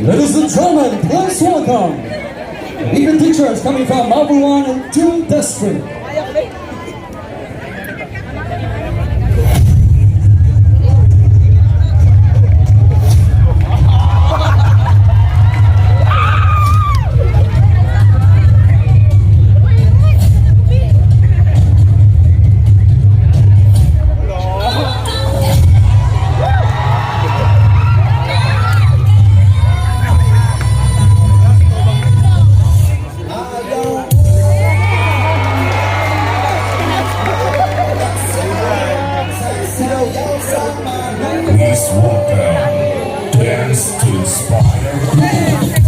Ladies and gentlemen, please welcome even teachers coming from Mabul 1 and 2 District. Please welcome Dance to Inspire Group.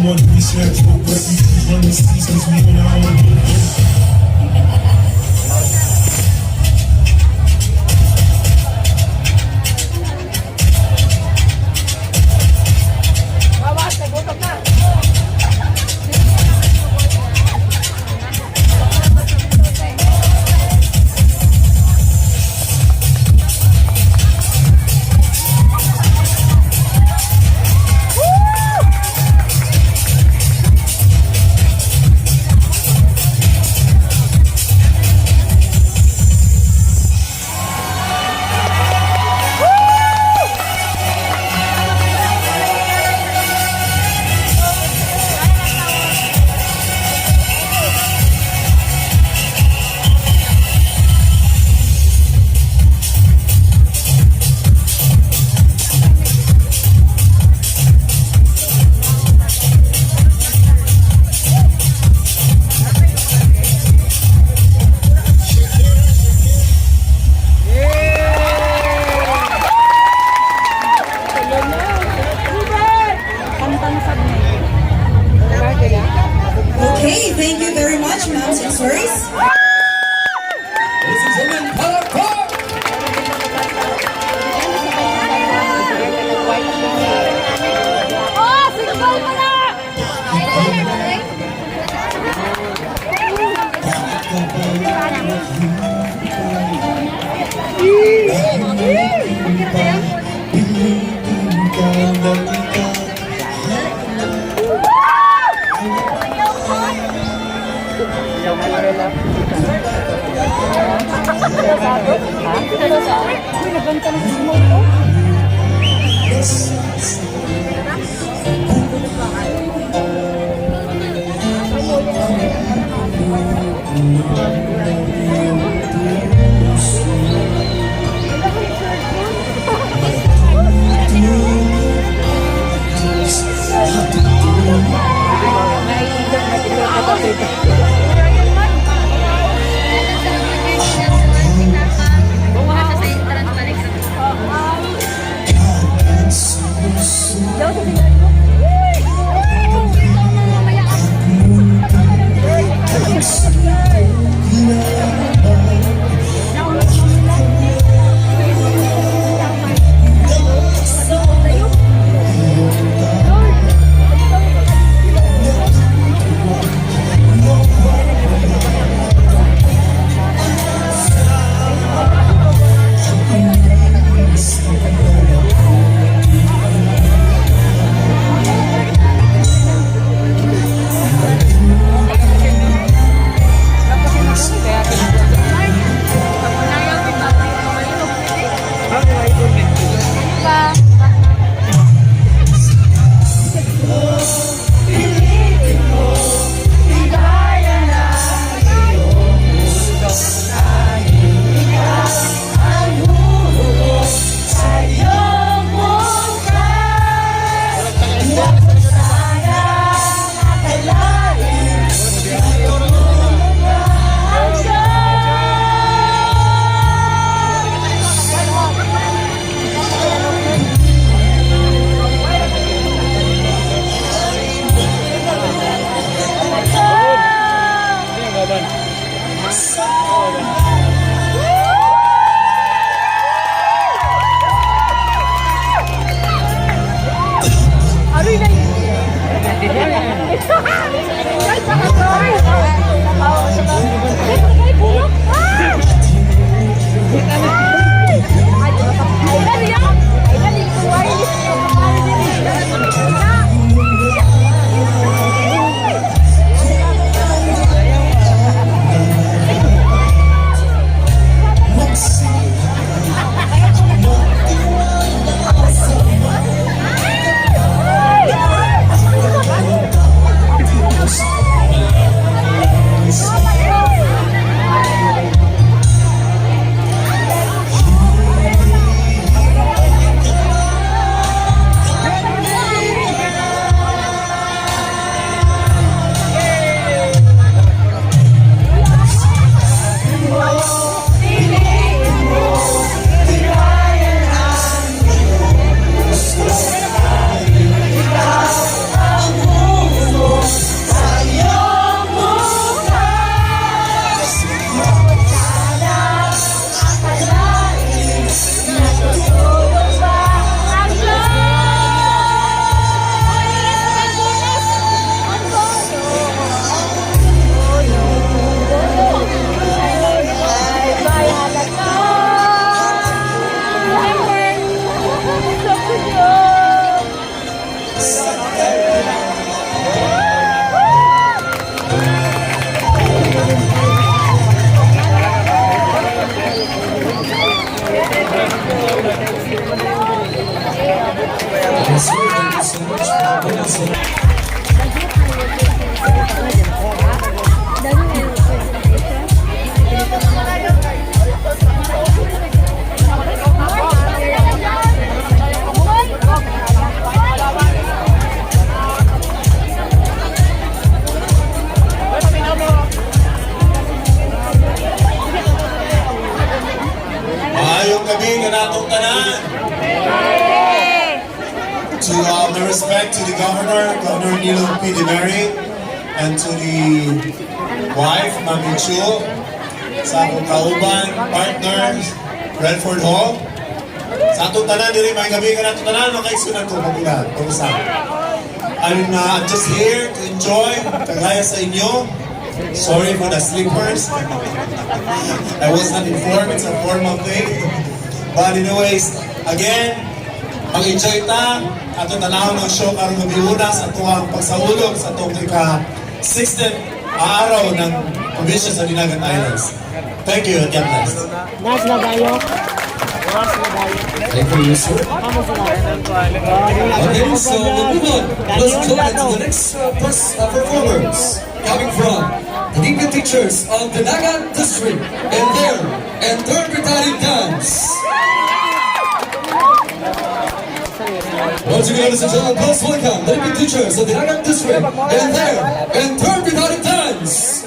We run the seasons, we on our own. Okay, thank you very much, ma'ams and sirs. Ladies and gentlemen, palakpak! Oh, single mo na! respect to the governor, Governor Nilo P. Dimary, and to the wife, Mami Chu, sa akong kauban, partners, Redford Hall. Sa atong tanan diri, maayong gabii kanatong tanan, makaigsoon ko pagbulat. Kumusta? I'm just here to enjoy, kagaya sa inyo. Sorry for the slippers. I was not informed, it's a formal thing. But anyways, again, mag-enjoy ta, ato tanawon ang show karong gabii una sa atuang pagsaulog sa atong ika 60th araw ng probinsya sa Dinagat Islands. Thank you and God bless. Nas na tayo. Nas na tayo. Thank you, sir. Amo sila. Okay, so we'll move on. Let's go to the next performers coming from the Dinagat Teachers of the Dinagat District and their interpretative dance. Once again, ladies and gentlemen, please welcome the Dinagat Teachers of the Dinagat District and their interpretative dance.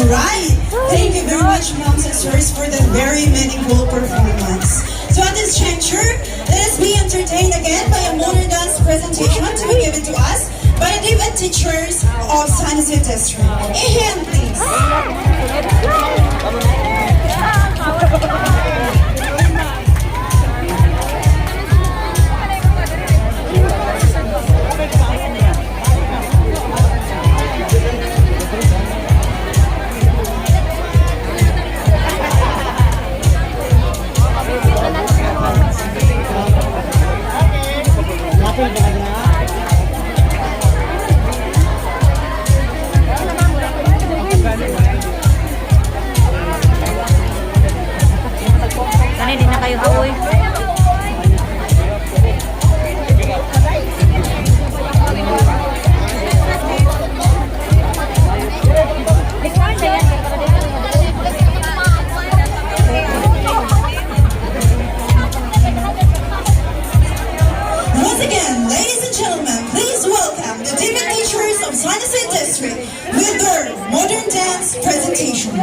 All right. Thank you very much, moms and sirs, for that very meaningful performance. So at this juncture, let us be entertained again by a modern dance presentation to be given to us by the DepEd teachers of San Jose District. A hand, please. Lapin ka na. Kani di na kayo hawoy. Once again, ladies and gentlemen, please welcome the DepEd teachers of San Jose District with their modern dance presentation.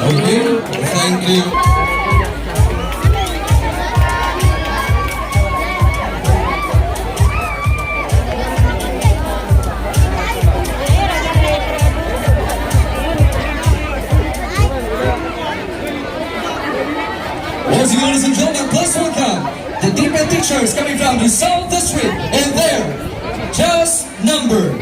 Okay, thank you. Once again, ladies and gentlemen, please welcome the DepEd teachers coming from the South District and their just number.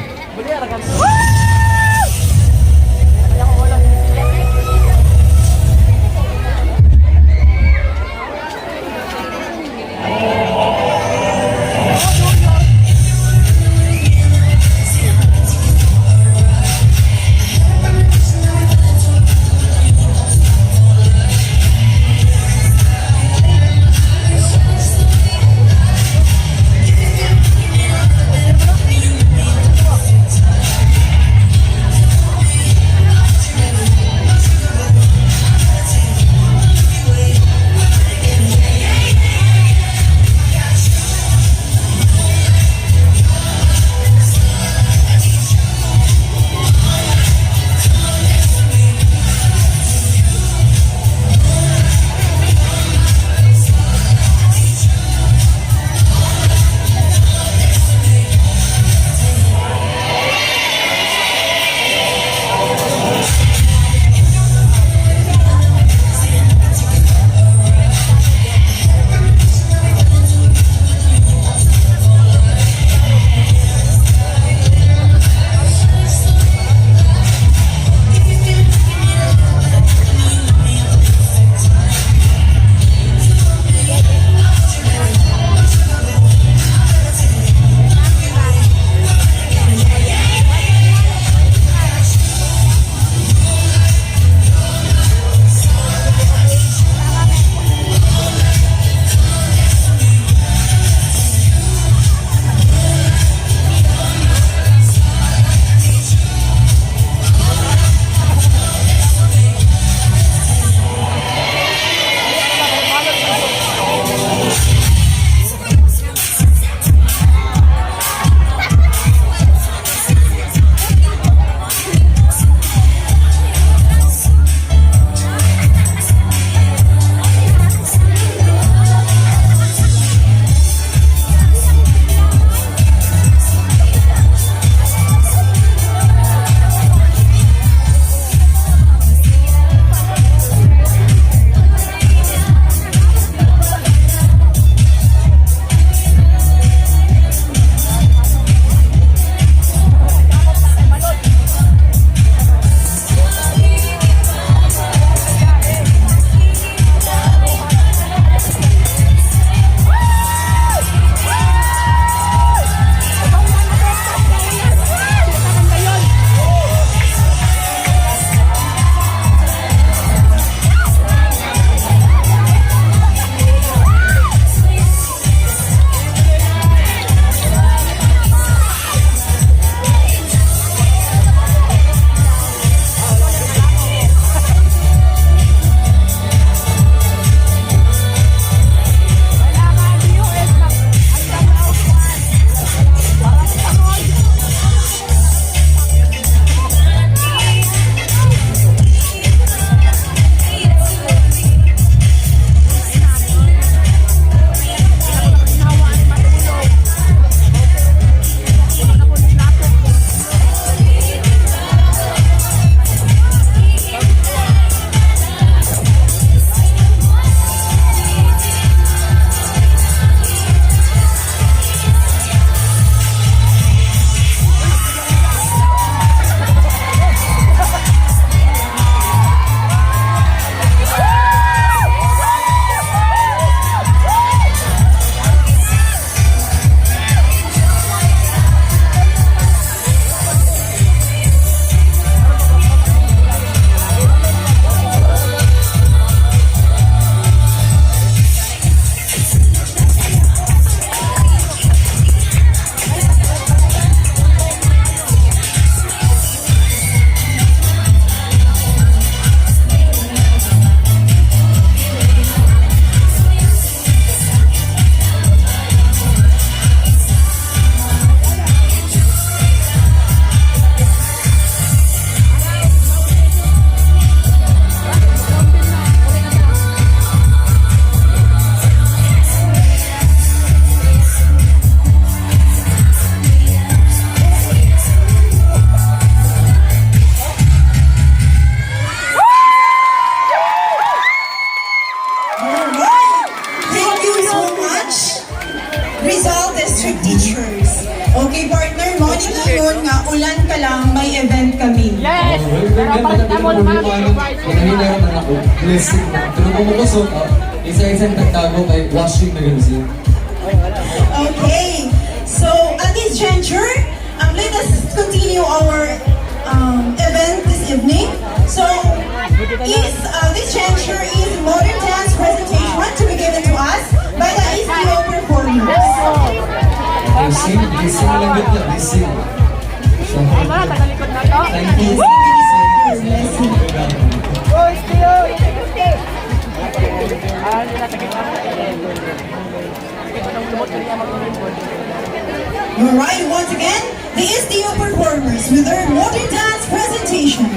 District teachers. Okay, partner, mao ni ingon nga ulan ka lang, may event kami. Yes! Alright, Pero then, parang maganda tamo yung na problema, manghinayon na ako. Blessing na. Pero kung mukusog, isa-isang tagtago kay washing na gano'n siya. Okay, so at this juncture, let us continue our event this evening. So, is this juncture is modern dance presentation to be given to us by the SDO performers. Blessing, blessing lang yun na, blessing. So, Wala, tagalikod na to. thank you. Blessing. Ah, hindi na, tagalikod. Ito nang lumot, hindi na mag-ulipod. Alright, once again, the SDO performers with their modern dance presentation.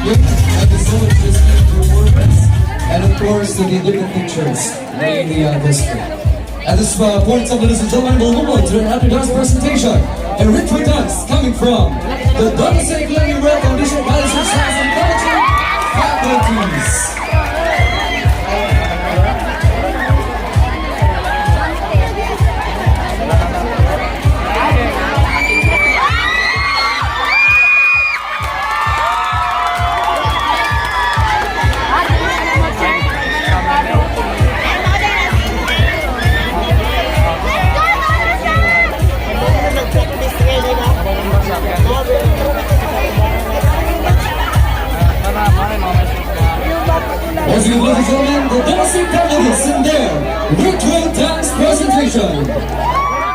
Yun, thank you so much for the performance. And of course, to the different teachers in the district. At this point, ladies and gentlemen, we'll move on to the happy dance presentation. And retro dance coming from the Donse Glenny Red Foundation College of Science and Culture faculties. Once again, ladies and gentlemen, the Donse faculties in their retro dance presentation.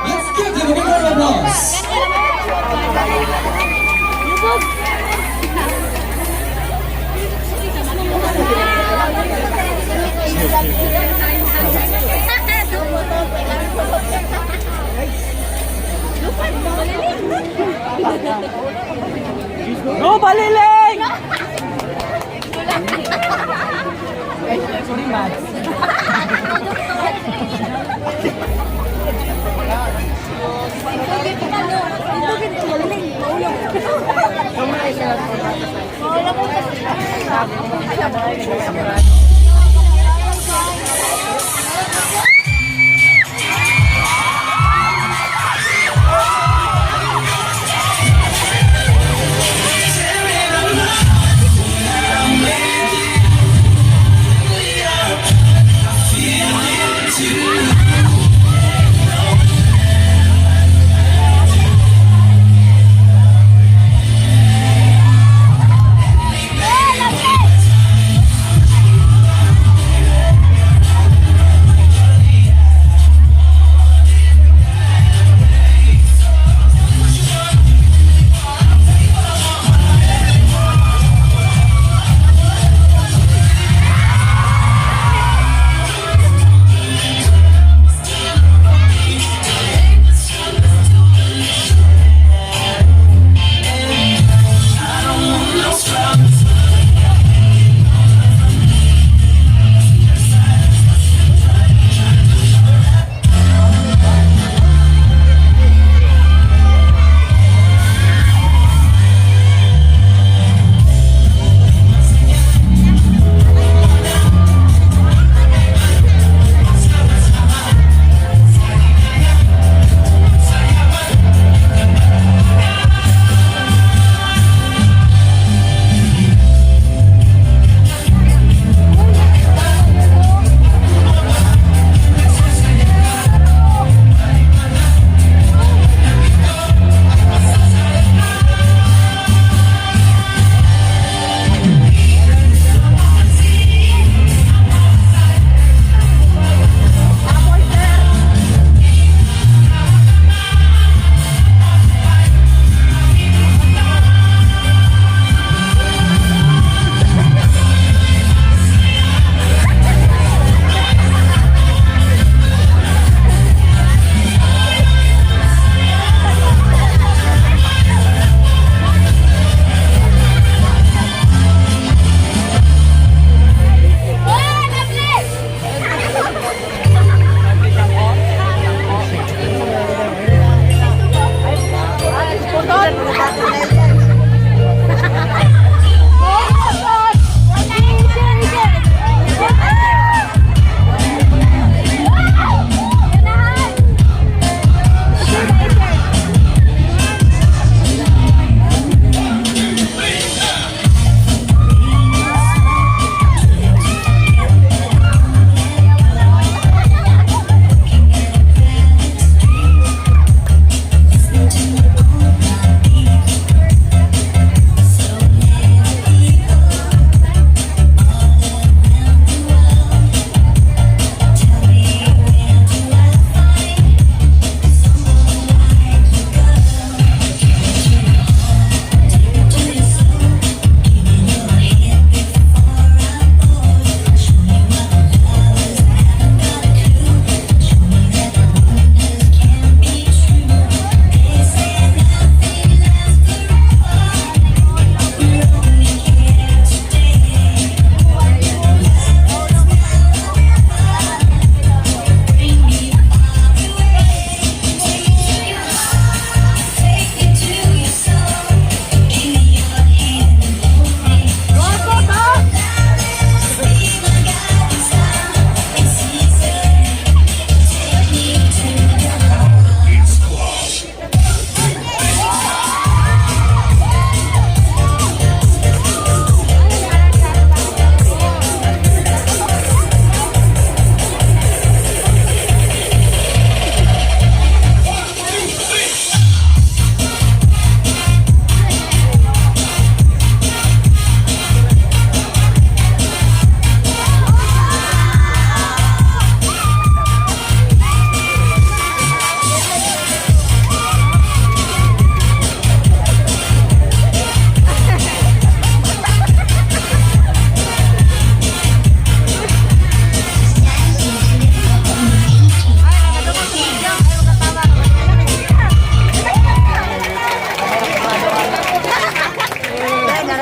Let's give them a big round of applause. Go, Baliling! Sorry, Mads.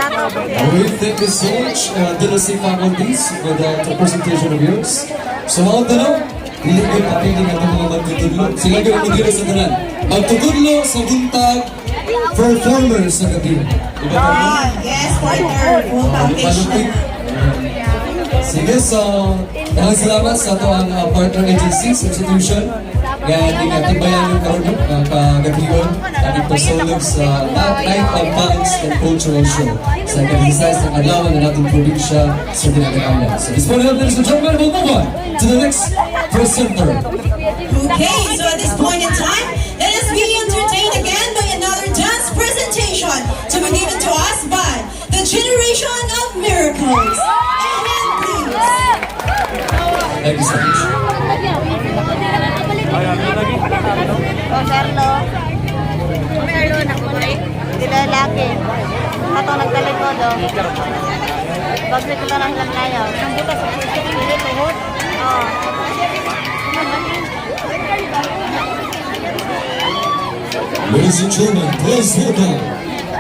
Okay, thank you so much, Dynasty faculties, for that presentation of yours. So mga tanong, dili ko papili nga itong mga magtutudlo. Sila ko yung sa tanan. Magtutudlo sa buntag, performer sa gabi. Diba, partner? Ah, yes, partner. Full package na. Sige, so, maraming salamat sa ato ang partner agencies, institution, nga tingatibayan yung karon nga kagabiyon, ating pasulog sa Night of Talents and Cultural Show sa ika-16 ng adlaw na natong probinsya sa Dinagat Islands. So, this point, ladies and gentlemen, we'll move on to the next presenter. Okay, so at this point in time, let us be entertained again by another dance presentation to be given to us by the Generation of Miracles. A hand, please. Thank you so much. O, Carlo. Di lalaki. Kato nagtalikod, oh. Bagay ko lang lang layo. Ang butas sa tuhod. Oh. Ladies and gentlemen, please welcome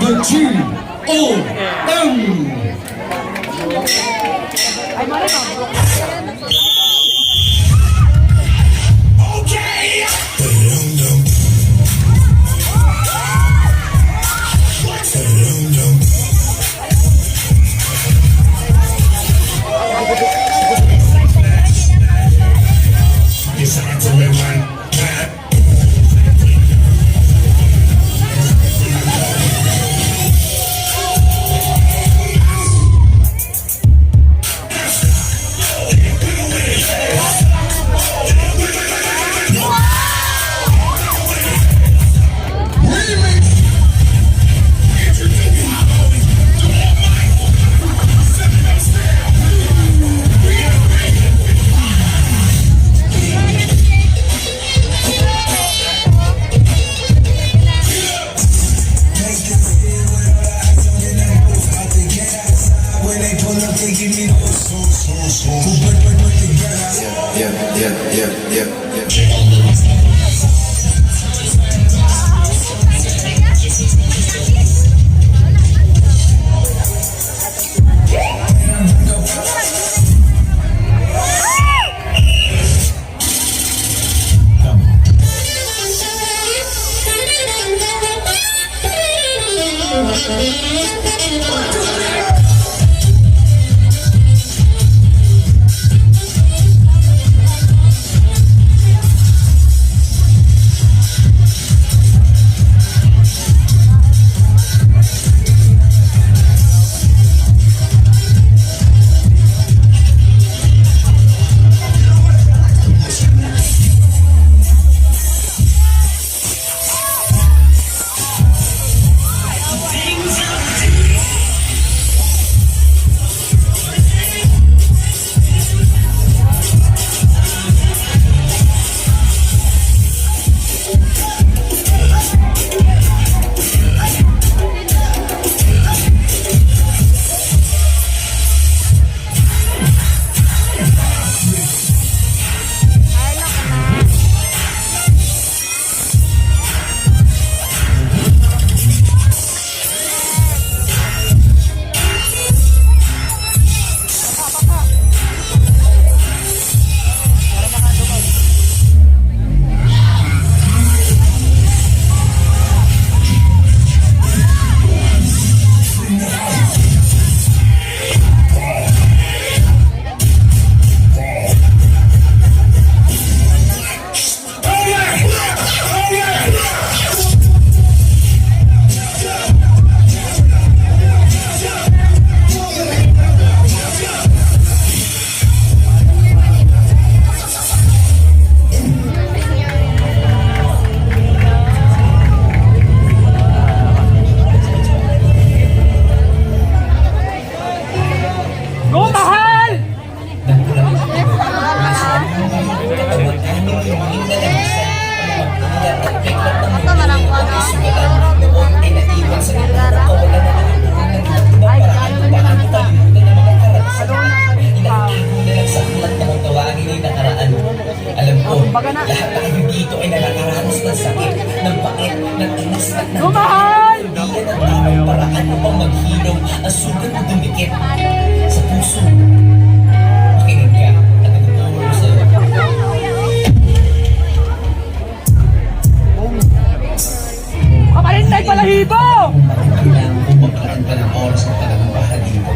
the G.O.M. Yeah. paraan upang maghilom ang sugat na dumikit sa puso. Makinig ka at ituturo ko sa'yo. Kaparintay balahibo! Kung bakit kailangan kong maglaan ka ng oras at panahon para dito.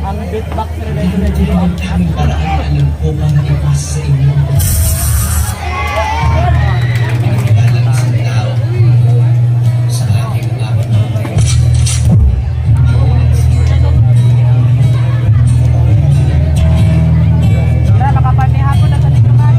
Ang beatboxer na Dahil ito lang ang tanging paraan na alam ko para ipasa sa inyo. Pinagkilala ng isang tao sa akin ang aking mga. Tara, makapanihapon na sa likuran.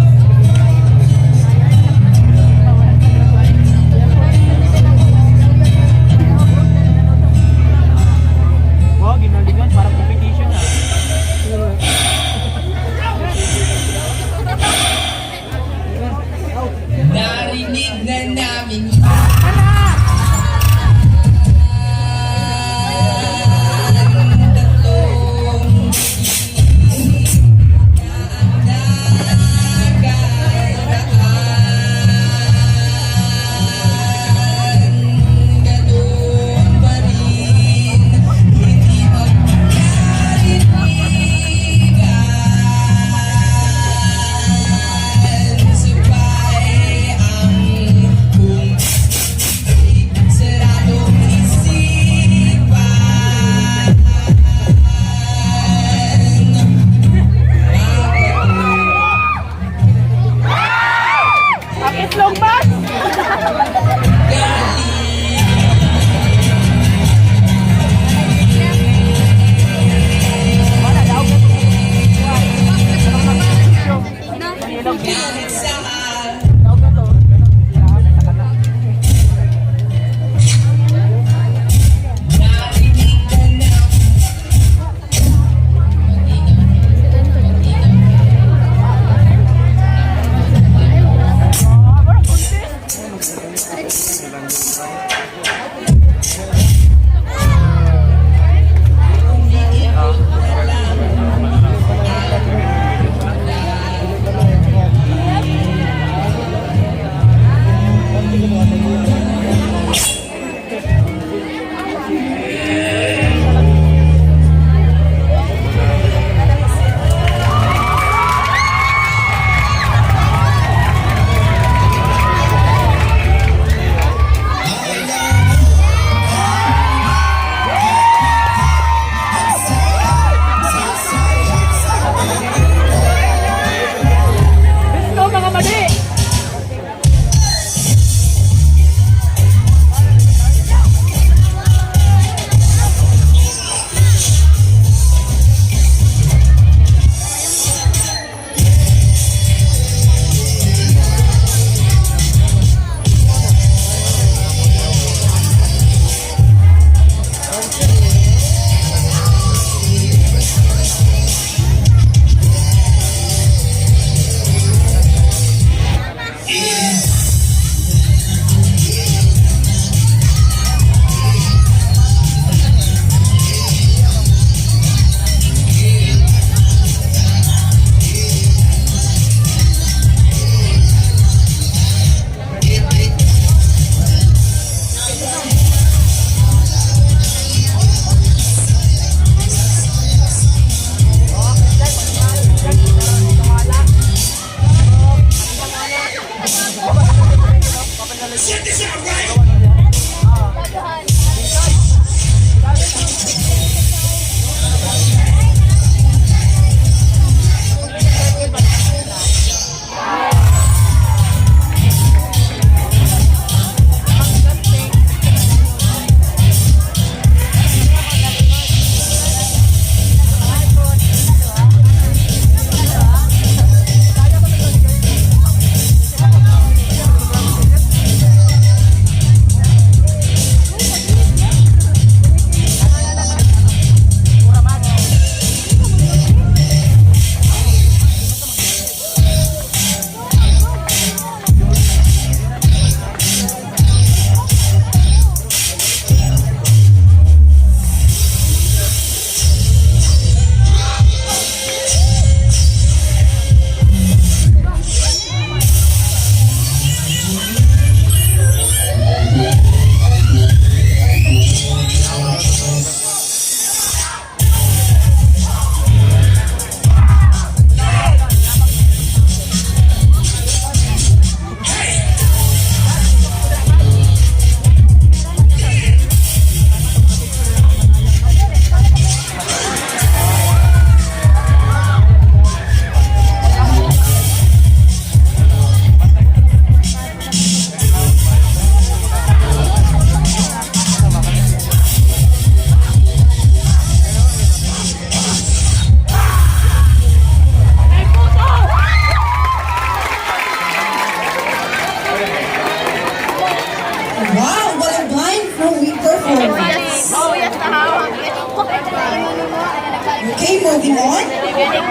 Okay, moving on.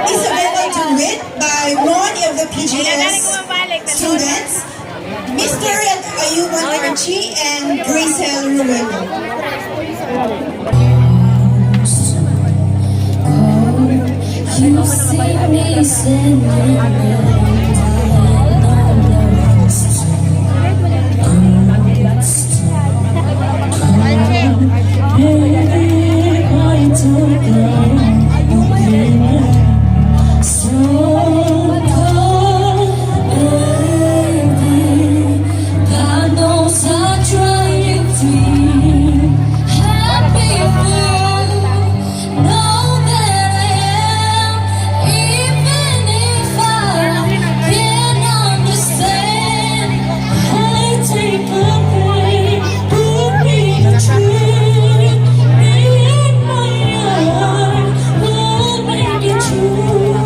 Isabella Duit by one of the PGS students, Mr. Ayuman Archie and Grace Ruelo. You see me sitting there. So cold, baby. God knows I try to be happy for you. Know that I am, even if I can't understand. I take the pain, put me the truth, me in my heart will make it true.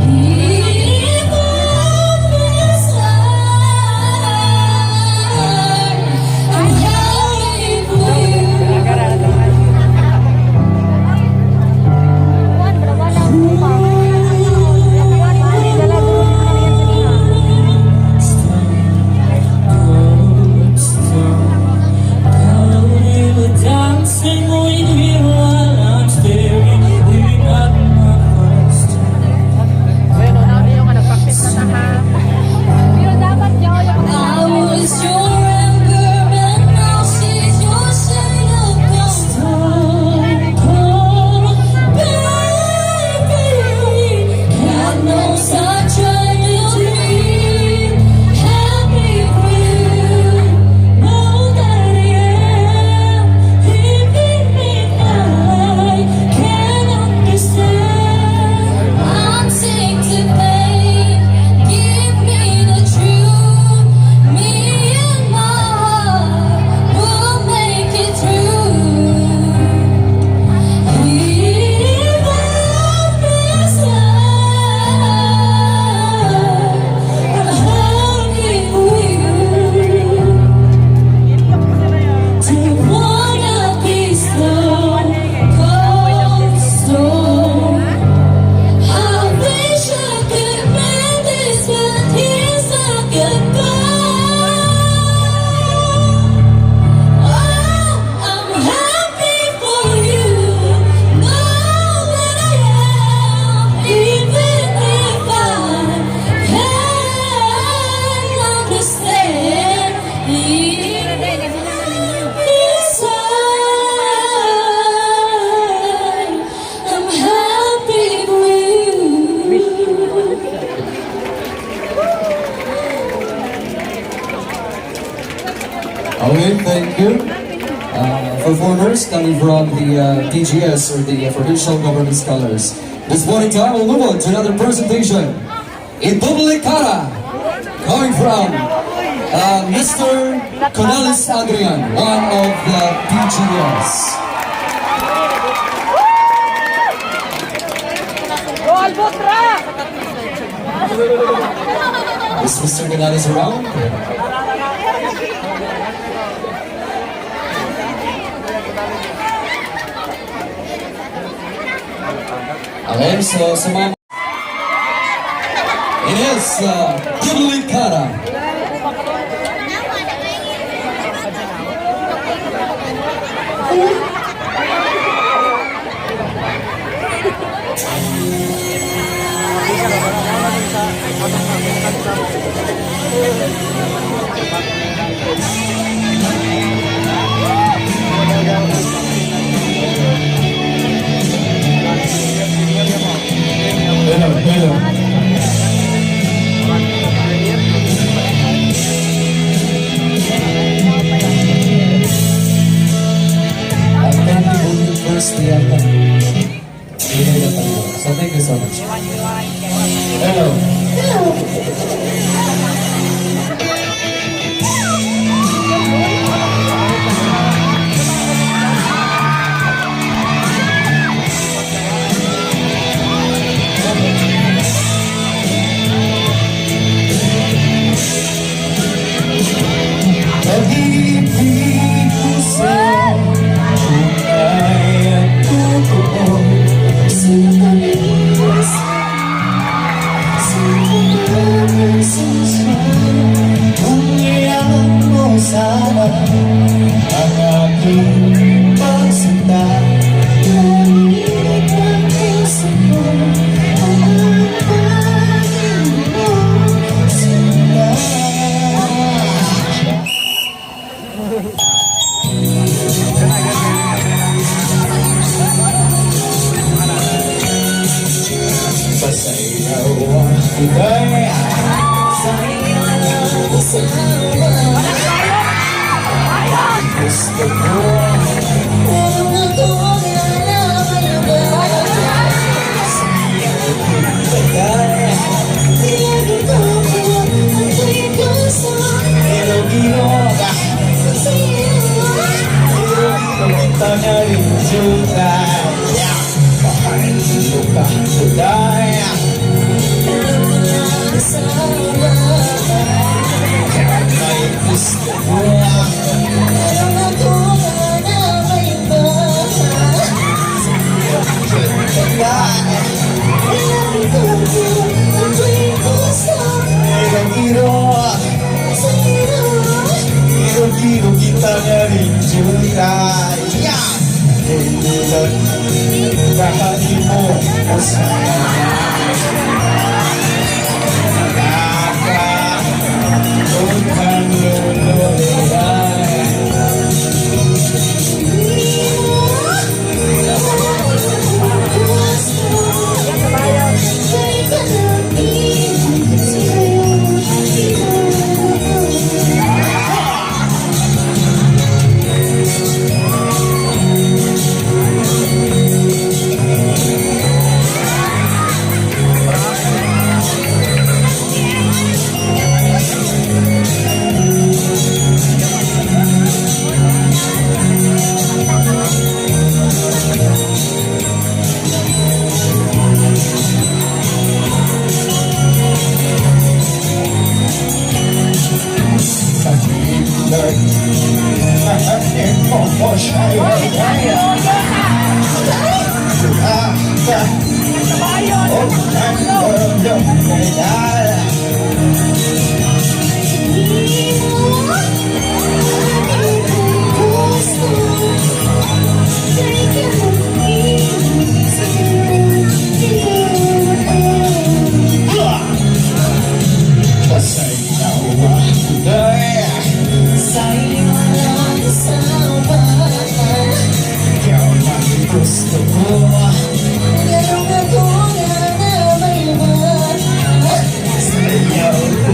Even this hard, I'm happy for you. Dancing with you while I'm staring at my first. I was your ember and now she's your shade of gold. Oh, Baby, God knows I tried to be happy for you. Know that I am, even if I can't understand. I'm sick to pain. Give me the truth. Me and my heart will make it through. Even this hard, I'm happy for you. Don't wanna be slow, cold stone. I wish I could mend this, but here's a goodbye. Oh, I'm happy for you. Know that I am, even if I can't understand. This time, I'm happy for you. Okay, thank you. Performers coming from the PGS or the Provincial Government Scholars. This point in time, we'll move on to another presentation. Idoble Cara, coming from Mr. Cornelis Adrian, one of the PGS. Is Mr. Canales around? Okay, so sa mga. It is Doble Cara. Hello, hello. Thank you first, Bianca. So thank you so much. Hello. Pag-ibig ko sa'yo. Today. Sa iyong asawa. Gusto ko. Pero ako nga na may iba. Today. Lagi ko ang tuwing puso. Iro-iro. Sa iyo. Iro-iro kita na rin today. Mahal ko ka today. Walang asawa. May gusto ko. Pero ako nga na may iba. Lagi ko ang tuwing puso. Iro-iro. Sa iyo. Iro-iro kita na rin today. Tulad mo sa Naka Utang lolo. Sa Hitler. Mo siya. Gusto ko. Sayaw ko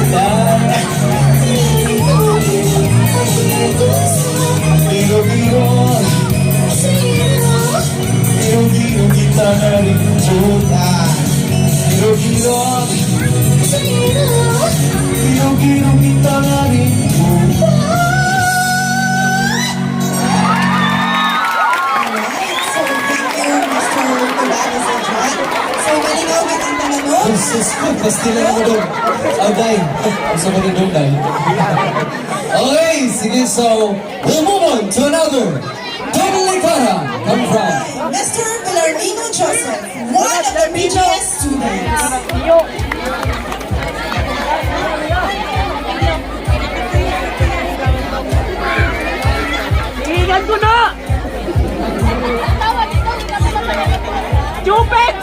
na. Biro-biro. Biro-biro kita na rin juta. Biro-biro. Biro-biro kita na rin juta. Alright, so thank you, Mr. Tobano San Juan. So, malinaw ba ang tanong? Jesus ko, pastila na mo doon. Agay. Gusto mo din doon, Day. Okay, sige, so we'll move on to another. Dominicana, come from. Mr. Bellarmino Joseph, one of the BGS students. Iingan ko na! Chupex!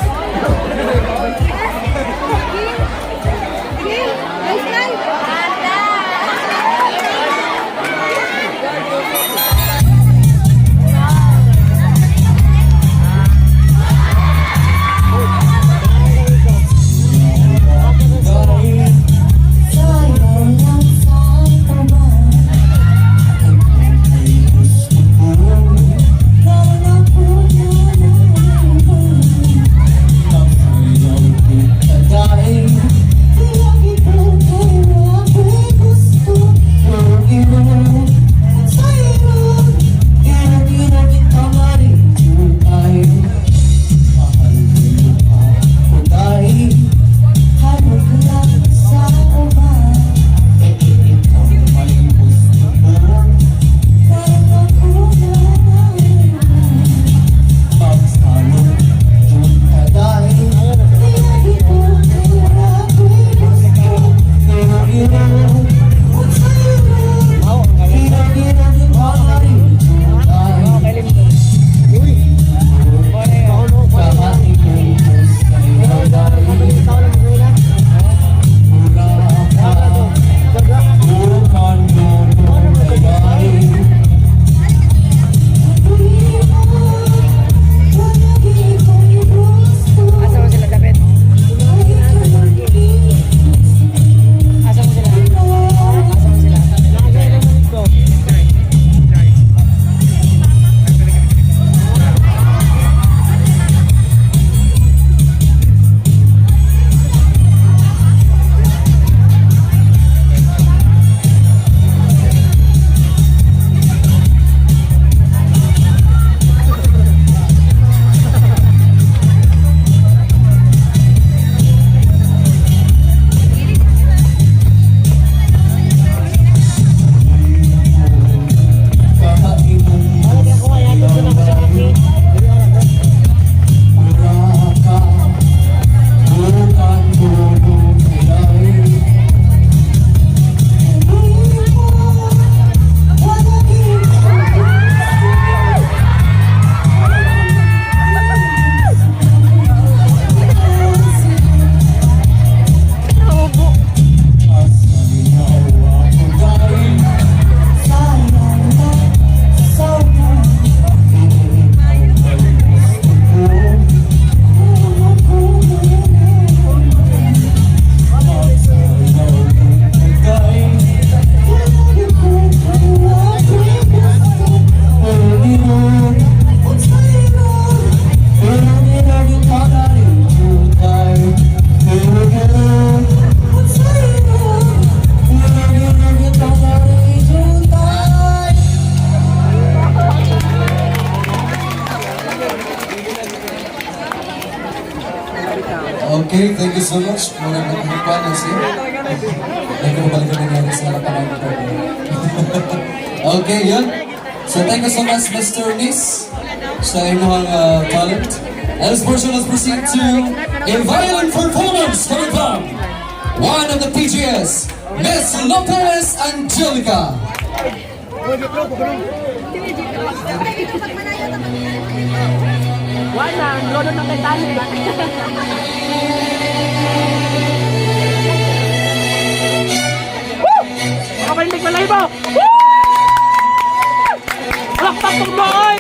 Okay, thank you so much. Muna nagkukuha na siya. Nagkakabalik kami nangyari sa harapan ng. Okay, yun. So thank you so much, Mr. Nis, sa inyong talent. At this portion, let's proceed to a violin performance coming from one of the PGS, Miss Lopez Angelica. Wala, ang lolo ng Titanic. Woo! Makapalindig malay mo! Woo! Palakpak mo, oy!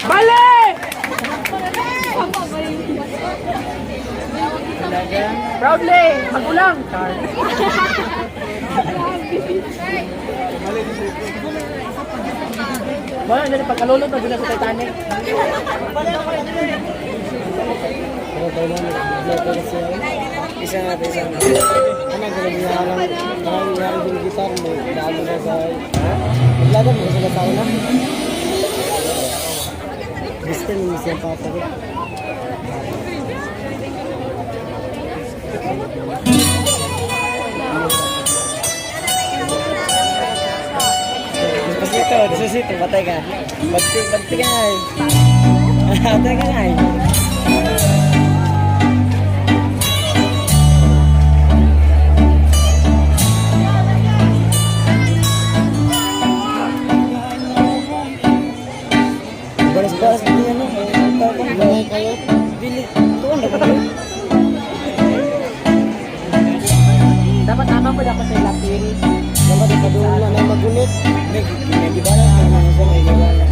Bale! Proudly! Magulang! Char. Wala na pagkalulot na sa Titanic. Isa nga, isa nga. Ano, ganun niya lang, parang nangyari yung guitar mo, lalo na sa, ha? Naglagan mo sa tao na. Gusto mo siya papa ko. Despacito, despacito, patay ka. Bagti, bagti ka nga eh. Patay ka nga eh. Balas-balas din ano, eh, kayo. Dili, tuon na kayo. Dapat tama ko dapat sa lapil. Dapat ipadula na magulit. May gibala na siya, may gibala.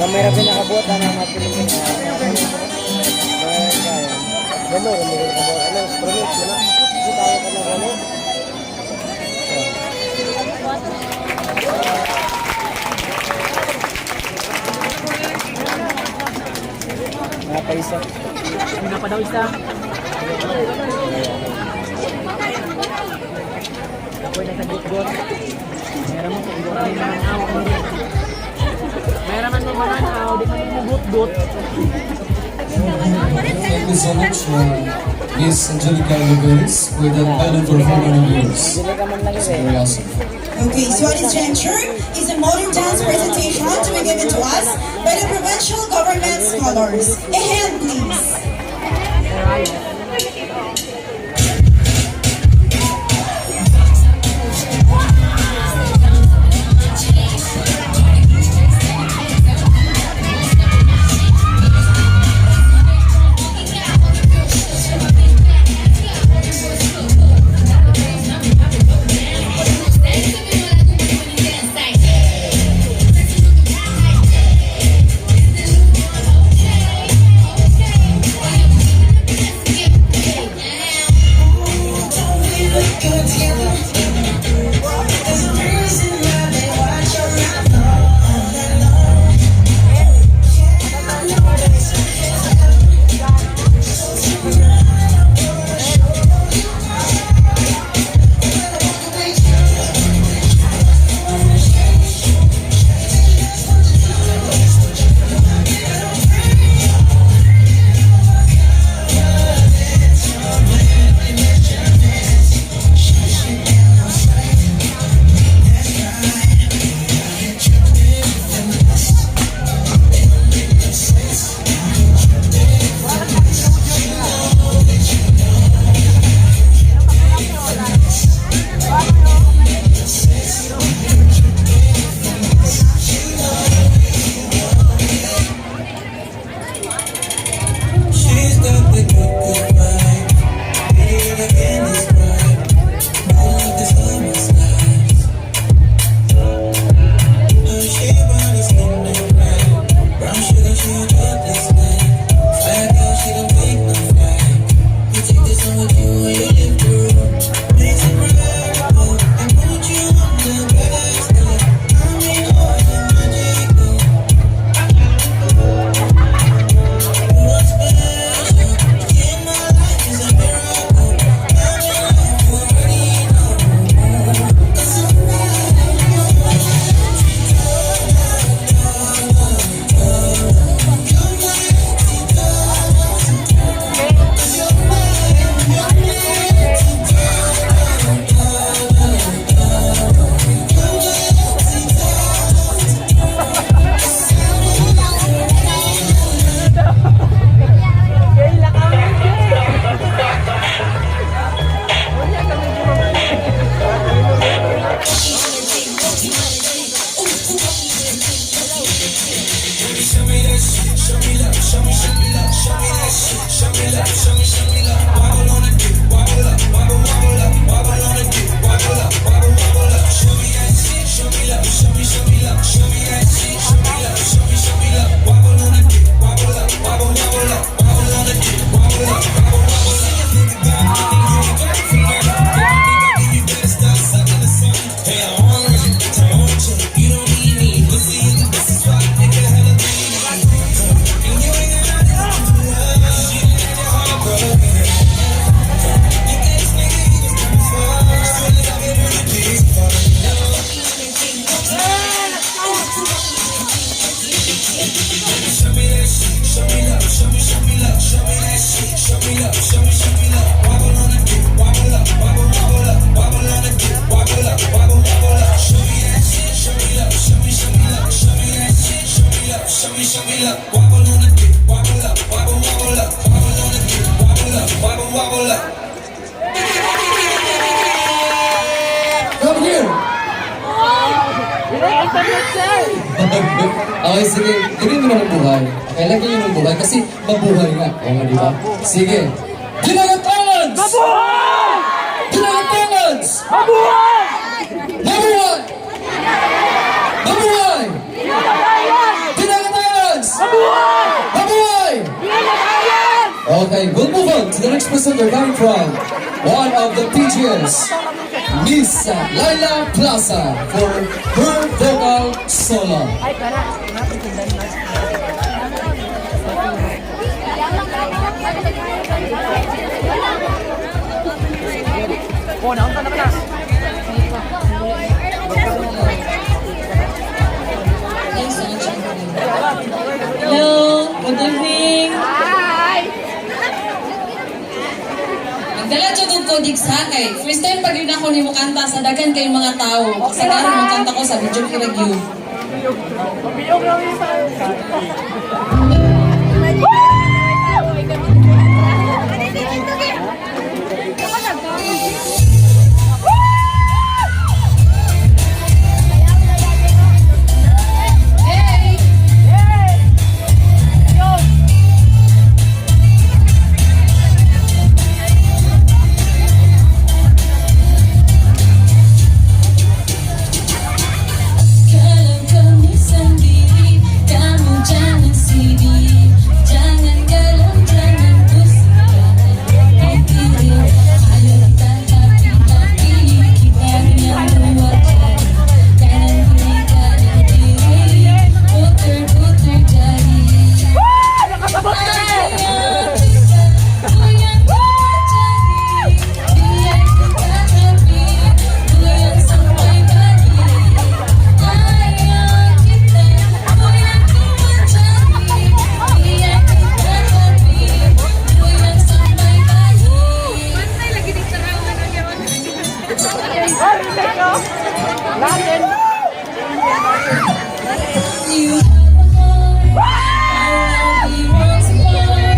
Kamera pinakabuot na mga Pilipino. Gano, kami nakabuot. Ano, strumit, wala. Hindi tayo ka na gano. Mga pa isa. Hindi pa daw isa. Ako na sa gutgot. Meron mo kung gutgot mananaw. Meron man mo mananaw, di man mo gutgot. Thank you so much, Miss Angelica Lugaris, for that violent performance of yours. Dili ka man lang It's eh. very awesome. Okay, so at this juncture is a modern dance presentation to be given to us by the provincial government scholars. A hand, please. Show me, show me love. Wobble on the dick, wobble up, wobble, wobble up, wobble on the dick, wobble up, wobble, wobble up. Show me that shit, show me love, show me, show me love, show me that shit, show me love, show me, show me love. Wobble on the dick, wobble up, wobble, wobble up, wobble on the dick, wobble up, wobble, wobble up. Come here. Okay, sige. Lagyan mo na ng buhay. Okay, lagyan nyo ng buhay kasi mabuhay nga. Oo nga, di ba? Sige. Dinagat Islands! Mabuhay! Dinagat Islands! Mabuhay! Mabuhay! Mabuhay! Dinagat Islands! Mabuhay! Mabuhay! Okay, we'll move on to the next presenter coming from one of the PGS, Miss Laila Plaza, for her vocal solo. Hello, good evening. Hi! Nagdala jud og kodig sa kay. First time pag yun ako nimo kanta sa daghan kay mga tao. Sa karon mo kanta ko sa video kiragyo. Hey! Kalau kamu sendiri, kamu jangan sedih. Jangan galau, jangan pusing, jangan pikirin. Ayo kita happy-happy, kita dengan dua jari. Kanan kiri, kanan kiri, putar-putar jari. Ayo kita goyang dua jari, biar kita happy, goyang sampai pagi. Ayo kita goyang dua jari, biar kita happy, goyang sampai pagi. You have a heart, I love you once more.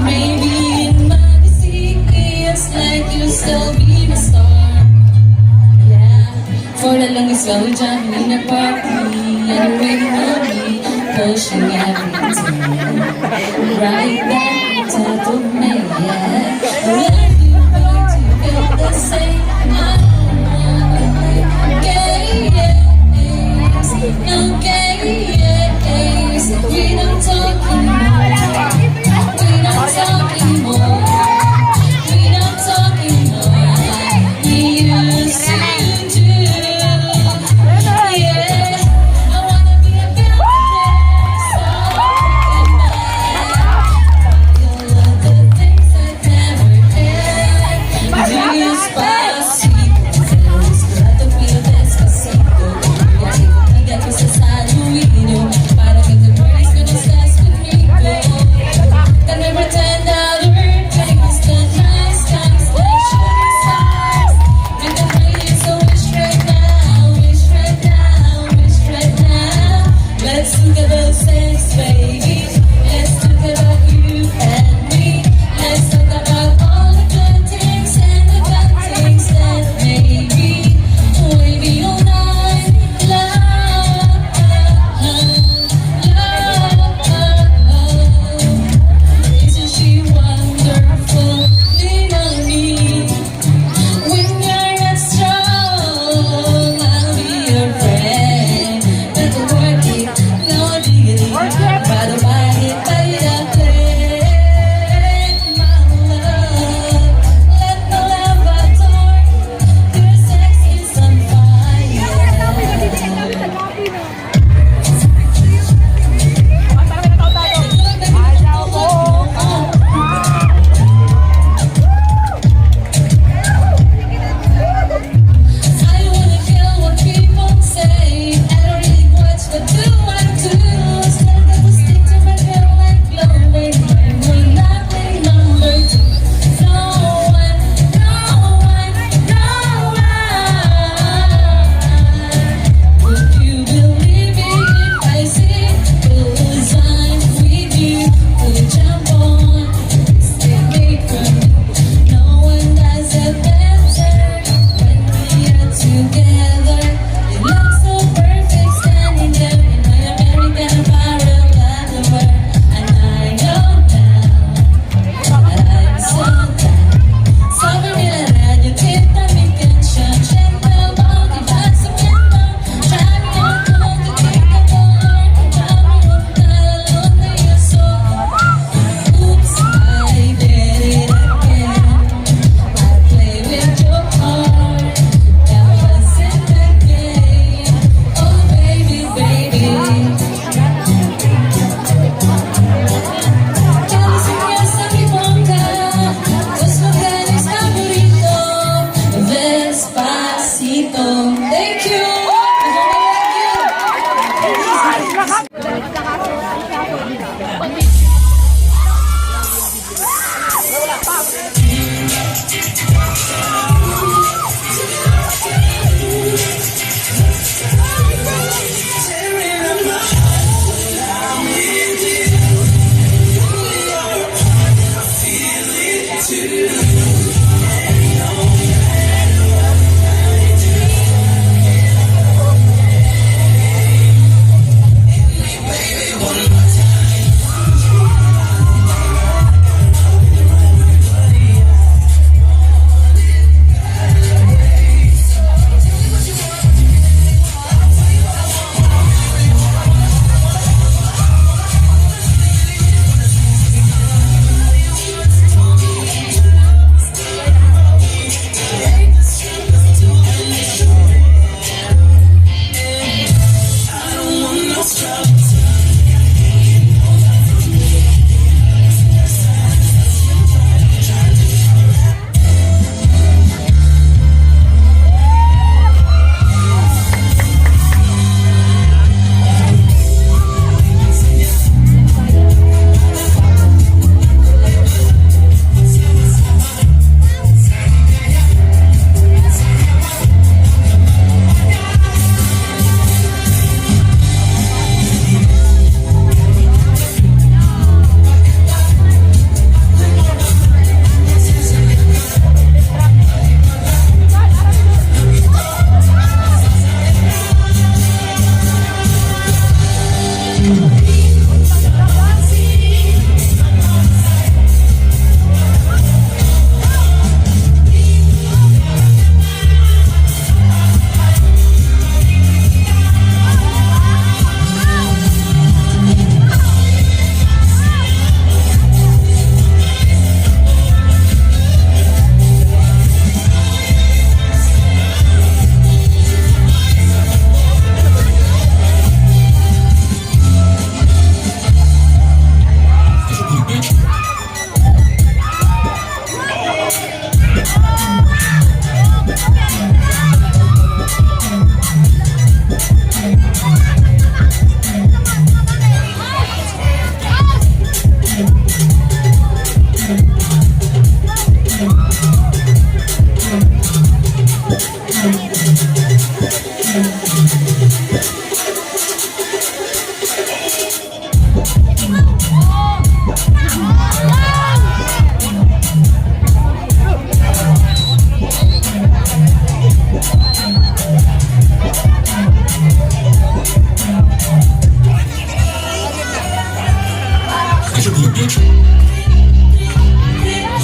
Maybe in my secrets, like you'll still be my star. Yeah, for the longest while we jumping in a party, and waiting on me, pushing every time. Right back top of me, yeah. Like you want to feel the same. I don't wanna play games, no games. We don't talk anymore. We don't talk anymore. We don't talk anymore like we used to do. Yeah, I wanna be a billionaire, so forget all of the things I never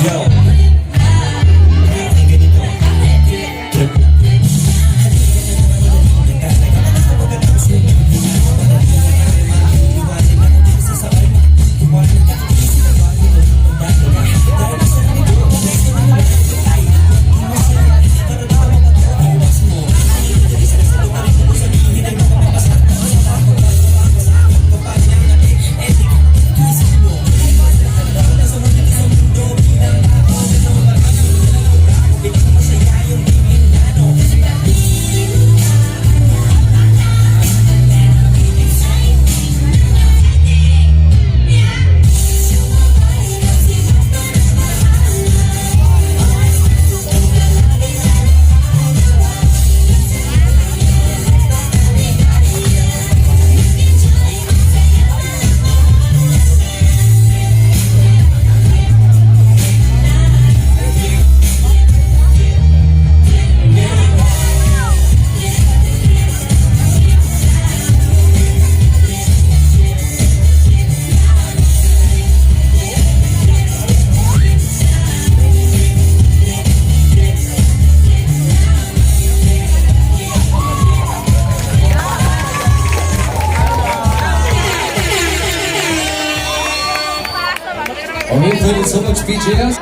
Yo. Ay, ganito. Trip. Okay, thank you so much, BJS.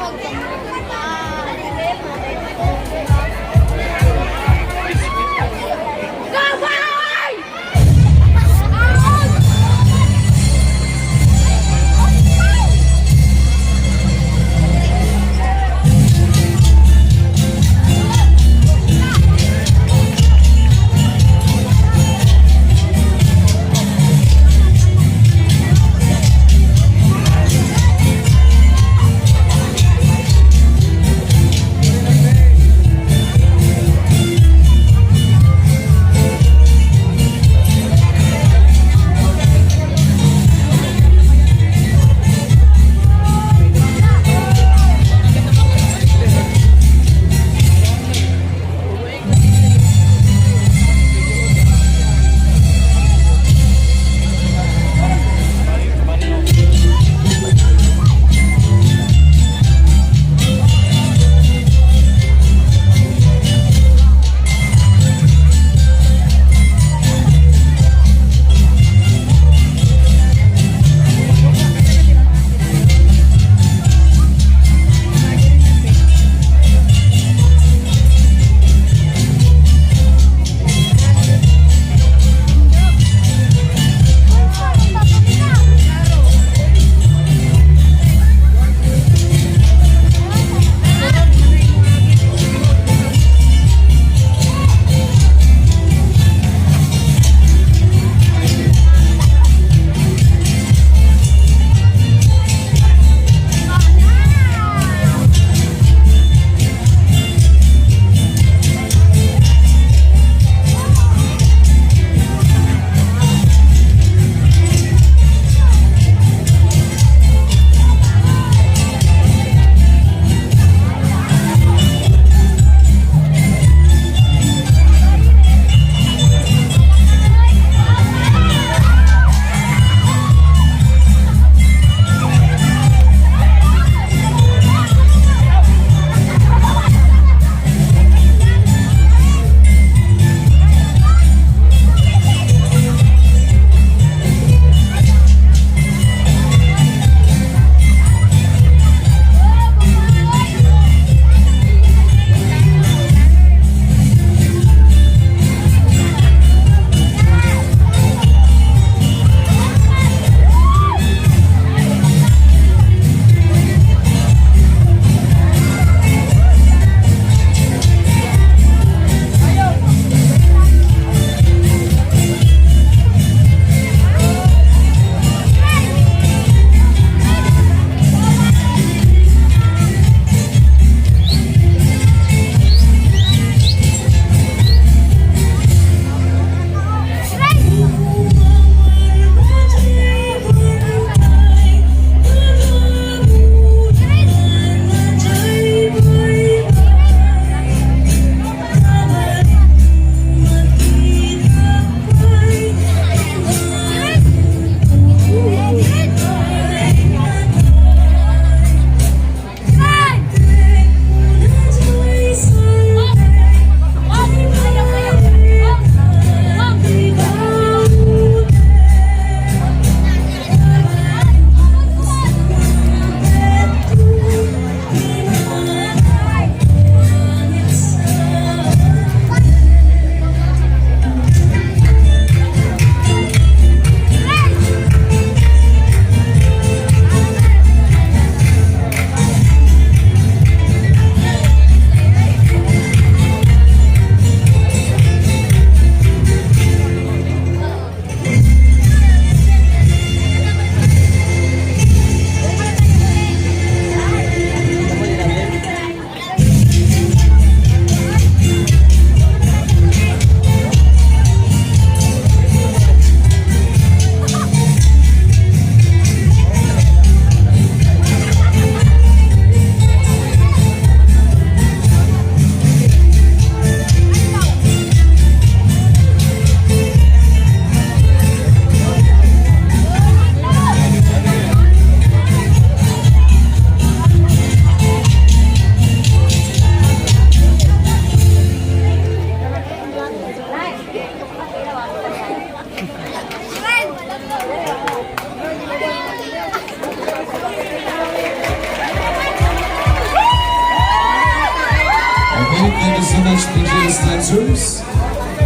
Okay, thank you so much, PGS dancers.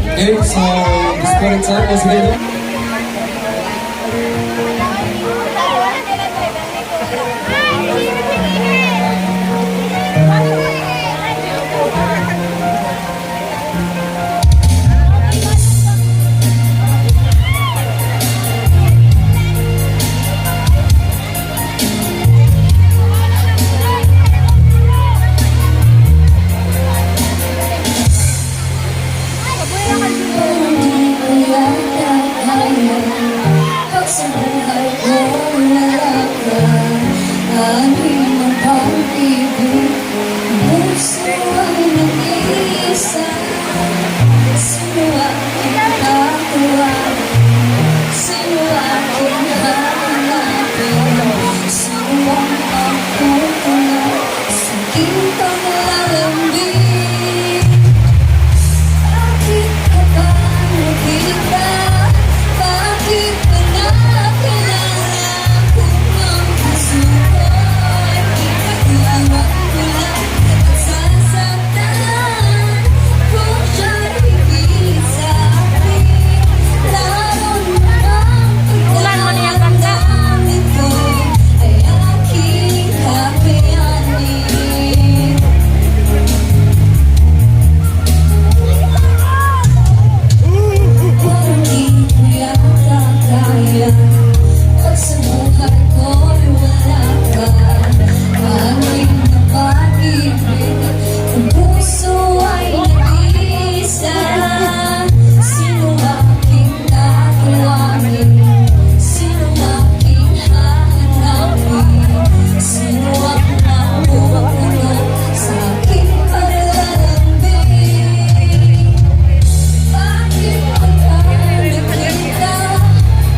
Okay, so this point in time, once again, Hindi ko yata kaya pag sa buhay ko wala ka. Anim ang pag-ibig, puso ay nag-iisa. Sino aking tatawagan? Sino aking hahanapin? Sino ang mapupuno sa aking paglalambing? Bakit ka ba nag-iba? Bakit ba nakilala kung ang puso ko'y iiwan mo lang at sasaktan kung siya'y higit sa akin? Lalo namang pagdaramdamin ko ay aking kakayanin. Parang di ko yata kaya pag sa buhay ko'y wala ka. Aking na pag-ibig, ang puso ay nag-iisa. Sino aking tatawagin? Sino aking hahanapin? Sino ang mapupuno sa aking paglalambing? Bakit ka ba nakita?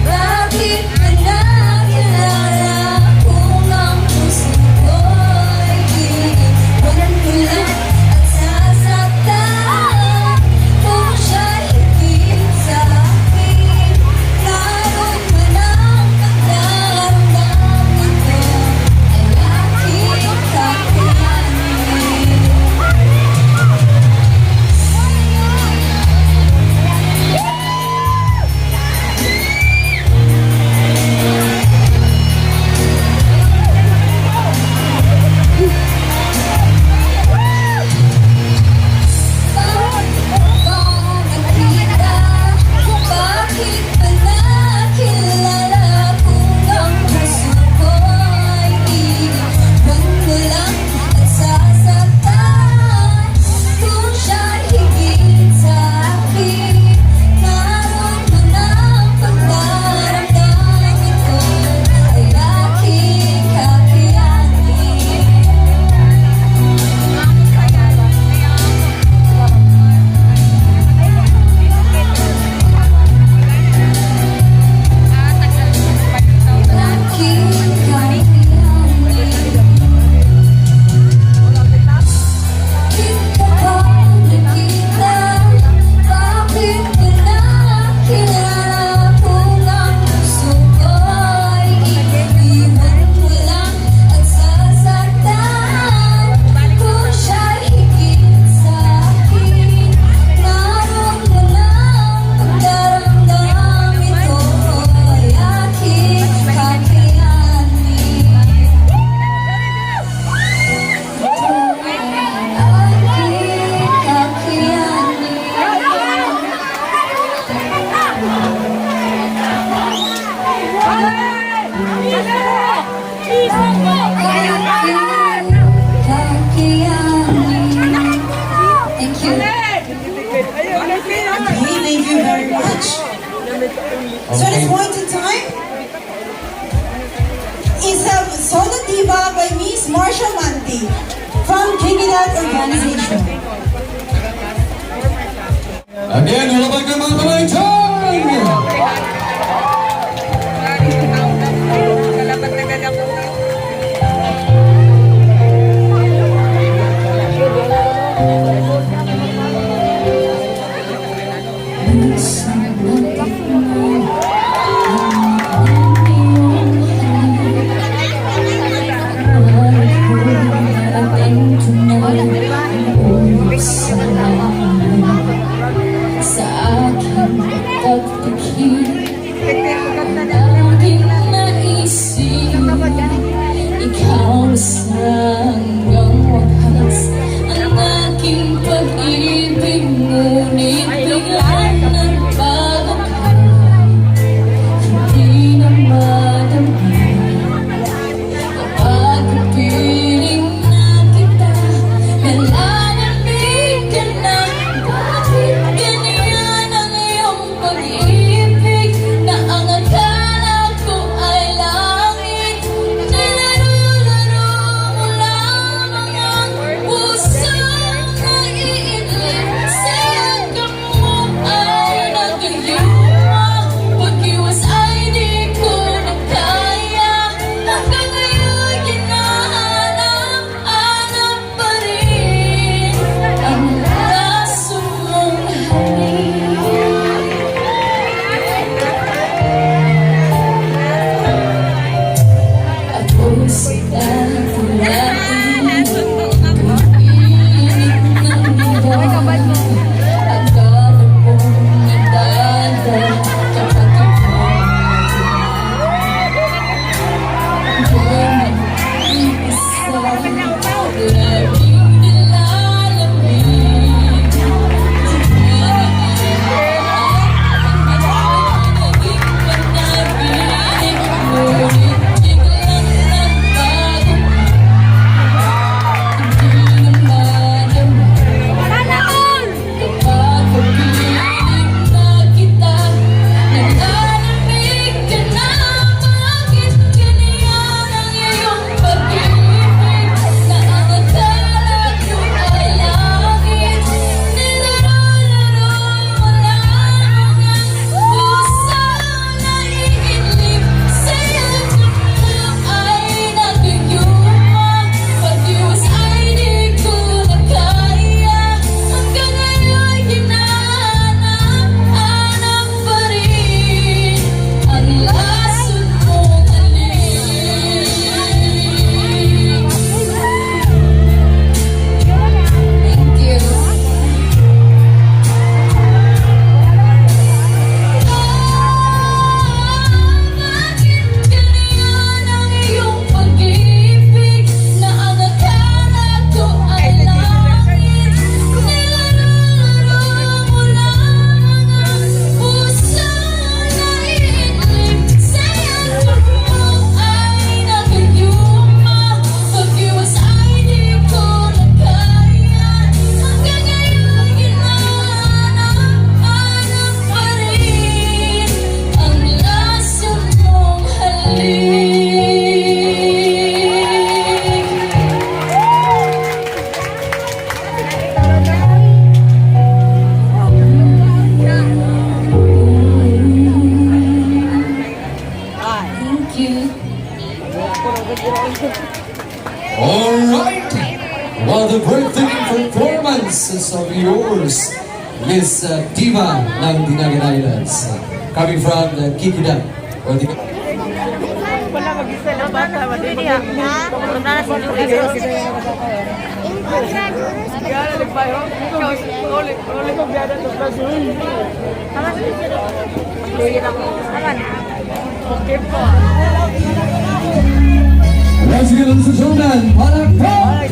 Bakit ka nakilala kung ang puso ko'y iiwan mo lang at sasaktan kung siya'y higit sa akin? Lalo man ang pagdaramdamin ko ay aking kakayanin. Bakit ba nakita? Bakit ba nakilala kung ang puso ko'y iiwan mo lang at sasaktan kung siya'y higit sa akin? Naroon man ang pagdaramdamin ko ay aking kakayanin. Aking kakayanin. Bakit ka ba nakita? Bakit ka nakilala kung ang puso ko'y iiwan mo lang at sasaktan kung siya'y higit sa akin? Naroon man ang pagdaramdamin ko ay aking kakayanin. Ito ay aking kakayanin. Aking kakayanin. Thank you. Okay, thank you very much. So at this point in time is a Solo Diva by Miss Marsha Manti from Kikidat Organization. Again, wala ba mga kamay dyan? Minsan natikman ang iyong halik. Akala ko marating tunay. performers. Sa aking pagpikit, laging naisip, ikaw na sa hanggang wakas ang aking pag-ibig. Ngunit biglang nagbago ka, hindi na madama. Kapag kapiling na kita, nalalamig ka na. Bakit ganyan ang iyong pag-ibig, na ang akala ko ay langit? Nilaro-laro mo lamang ang pusong naiinip. Sa yakap mo ay nagayuma. Pag-iwas ay di ko na kaya. Hanggang ngayon, hinahanap-hanap pa rin ang lason mong halik. Ako sa dati-dati, init ng mundo. Akala mong nadadala kapag ikaw nag-iisa, laging nilalamig. Naging panaginip. Ngunit biglang nagbago, hindi na madama. Kapag kapiling na kita, nalalamig ka na. Bakit ganyan ang iyong pag-ibig, na ang akala ko ay langit? Nilaro-laro mo lamang ang pusong naiinip. Sa yakap mo ay nagayuma. Pag-iwas ay di ko na kaya. Hanggang ngayon, hinahanap-hanap pa rin ang lason mong halik. Thank you. Bakit ganyan ang iyong pag-ibig, na ang akala ko ay langit? Nilaro-laro mo lamang ang pusong naiinip. Sa yakap mo ay nagayuma. Pag-iwas ay di ko na kaya. Hanggang ngayon, hinahanap-hanap pa rin ang lason mong halik. Thank you. All right. Well, the breathtaking performances of yours, Miss Diva ng Dinagat Islands, coming from the Kikidam, or the Ha? Punta na si Julius. Once again, ladies and gentlemen, palakpak!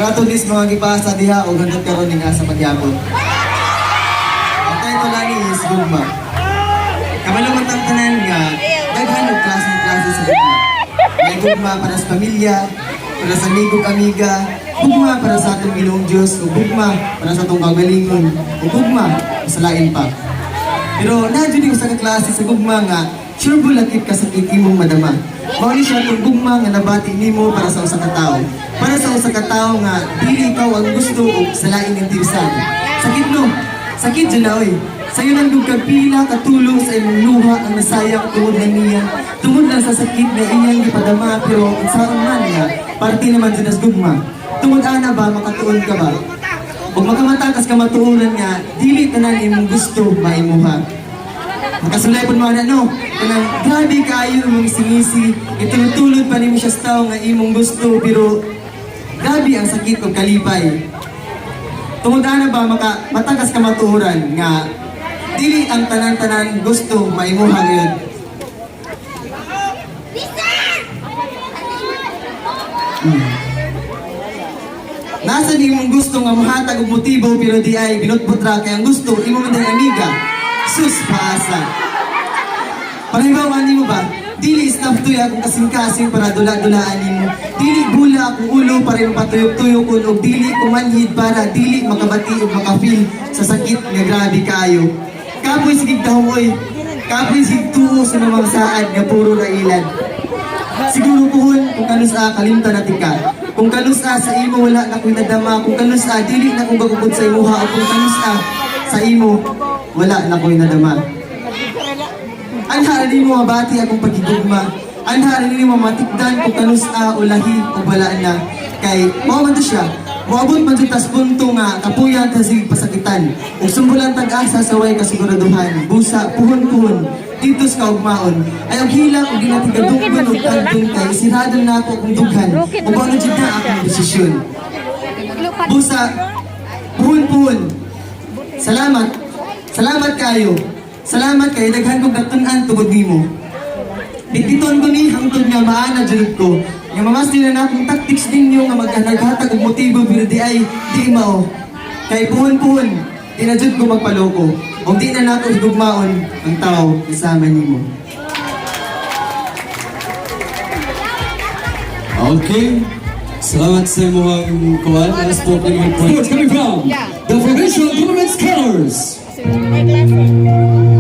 Para to this mga gipasa diha og hangtod karon ning asa pagyapon. Ang title ani is Gugma. Kabalo man tang tanan nga daghan og klase-klase sa gugma. May gugma para sa pamilya, para sa amigo amiga, gugma para sa atong Ginoong Dios, ug gugma para sa atong kaugalingon, ug gugma sa lain pa. Pero naa jud usa ka klase sa gugma nga sure bull lakip ka sakit imong madama. Mao ni siya atong gugma nga nabati nimo para sa usa ka tawo. Para sa usa ka tawo nga dili ikaw ang gusto ug sa lain interesado. Sakit, no? Sakit jud na, oy. Sayo lang dug kag pila katulo sa imong luha ang nasayang tungod na niya. Tungod lang sa sakit na iyang gipadama, pero unsaon man nga parte naman jud as gugma. Tungod ana ba, makatuon ka ba? Ug makamata kas kamatuoran nga dili tanan imong gusto maimuha. Makasulay pud mo ana, no? Kanang grabe kaayo imong singisi, itulod-tulod pa nimo siya sa tawo nga imong gusto, pero grabe ang sakit ug kalipay. Tungod ana ba, maka matagas kamatuoran nga dili ang tanan-tanan gusto maimuha ngayon. Nasa ni imong gusto nga mohatag og motibo, pero di ay binutbut ra kay ang gusto imo man ding amiga. Sus, paasa. Pahibaw ani mo ba? Dili stuff toy akong kasing-kasing para dula-dulaan nimo. Dili bula akong ulo para imong patuyok-tuyok ug dili kumanhid para dili makabati ug makafeel sa sakit nga grabe kaayo. Kapoy sigig dahom, oy. Kapoy sig tuo sa mga saad nga puro ra ilad. Siguro puhon kung kanus-a kalimtan na tika. Kung kanus-a sa imo wala na ko'y nadama. Kung kanus-a dili na kong gagugod sa imuha. O kung kanus-a sa imo wala na ko'y nadama. Anha rin mo mabati akong pagigugma. Anha rin mo matikdan kung kanus-a o lahi o wala na. Kay mao man to siya. Moabot man jud tas punto nga kapuyan ta sige pasakitan. Ug sumbulan tag-asa sa way kasiguraduhan. Busa puhon-puhon dito sa kaugmaon. Ay ang hilak ug di natin gadunggon og tagdon kay sirado na ako akong dughan. Ug ano jud na akong desisyon. Busa puhon-puhon. Salamat. Salamat kayo. Salamat kay daghan kong natun-an tungod nimo. Bitbiton ko ni hangtod nga maana jud ko. Nga mamasti na na akong tactics ninyo nga maghanaghatag og motibo, pero di ay di mao. Kay puhon-puhon, di na jud ko magpaloko. Ug di na nako higugmaon ang tao kasama nimo. Okay. Salamat sa imong kuan, spoken word points coming from the Provincial Government Scholars. May klase.